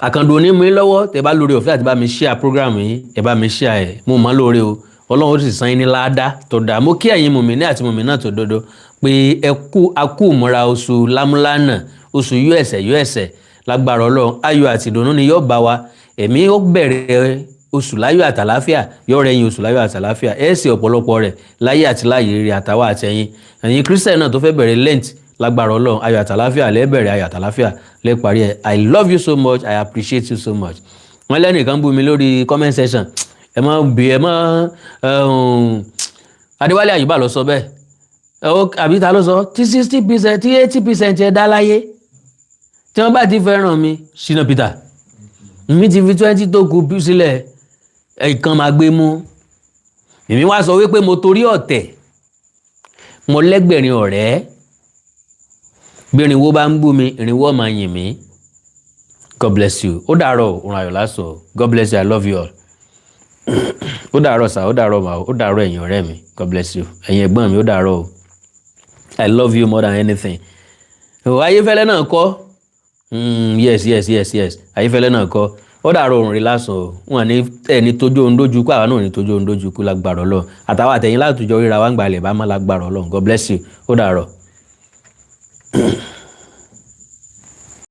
Àkàndùn òní mú lọ́wọ́. Tẹ bá lórí ọ̀fẹ́ àti bá mi share program yìí, ẹ bá mi share ẹ̀. Mo mọ̀ lóore o, Ọlọ́run ó sì san yín ní láàdá tó dáa. Mo kí ẹ̀yin mùmí àti mùmí náà tó dodo pé ẹ kú akú ìmúra oṣù lámúlánà, oṣù yọ ẹ̀sẹ̀ yọ ẹ̀sẹ̀. Lágbára Ọlọ́run, ayọ̀ àti ìdùnnú ni yóò bá wa. Ẹ̀mí ó bẹ̀rẹ̀ oṣù láyọ̀ àtàláfíà, yóò rẹ̀yìn oṣù láyọ̀ àtàláfíà. Ẹ̀ sì ọ̀pọ̀lọpọ̀ rẹ̀ láyé àti láyé rere, àtàwọn àtẹ̀yìn. Ẹ̀yin Christian náà tó fẹ́ bẹ̀rẹ̀ Lent, lágbára Ọlọ́run, ayọ̀ àtàláfíà lẹ́bẹ̀rẹ̀, ayọ̀ àtàláfíà lẹ́parí ẹ̀. I love you so much. I appreciate you so much. Wọ́n lẹ́nìkan bú mi lórí comment section. Ẹ má bí ẹ má. Adéwálé Àyùbá lọ sọ bẹ́ẹ̀, àbí ta ló sọ tí 60%, tí 80% ẹ dá láyé tí wọ́n bá ti fẹ́ràn mi? Shina Peter mi ti fi 20 tó kù sílẹ̀, ẹ̀kan máa gbé mú. Èmi wá sọ wípé mo torí ọ̀tẹ̀, mo lẹ́gbẹ̀rin ọ̀rẹ́. Bí irinwó bá ń bú mi, irinwó máa yìn mí. God bless you. Ó dàárọ̀, òun ayọ̀ lásọ̀. God bless you. I love you all. Ó dàárọ̀ sà, ó dàárọ̀ mà, ó dàárọ̀ ẹ̀yin ọ̀rẹ́ mi. God bless you. Ẹ̀yin ẹ̀gbọ́n mi, ó dàárọ̀ o. I love you more than anything. Ayéfẹ́lẹ́ náà kọ́. Yes, Ayéfẹ́lẹ́ náà kọ́. Ó dàárọ̀, òrùn rí lásán o. Wọn ní ẹni tójú ohun dójú kú, àwa náà ní tójú ohun dójú kú. Lágbára Ọlọ́run, àtàwọn àtẹ̀yìn látòjọ ríra wá ń gbalẹ̀ bá má. Lágbára Ọlọ́run. God bless you. Ó dàárọ̀.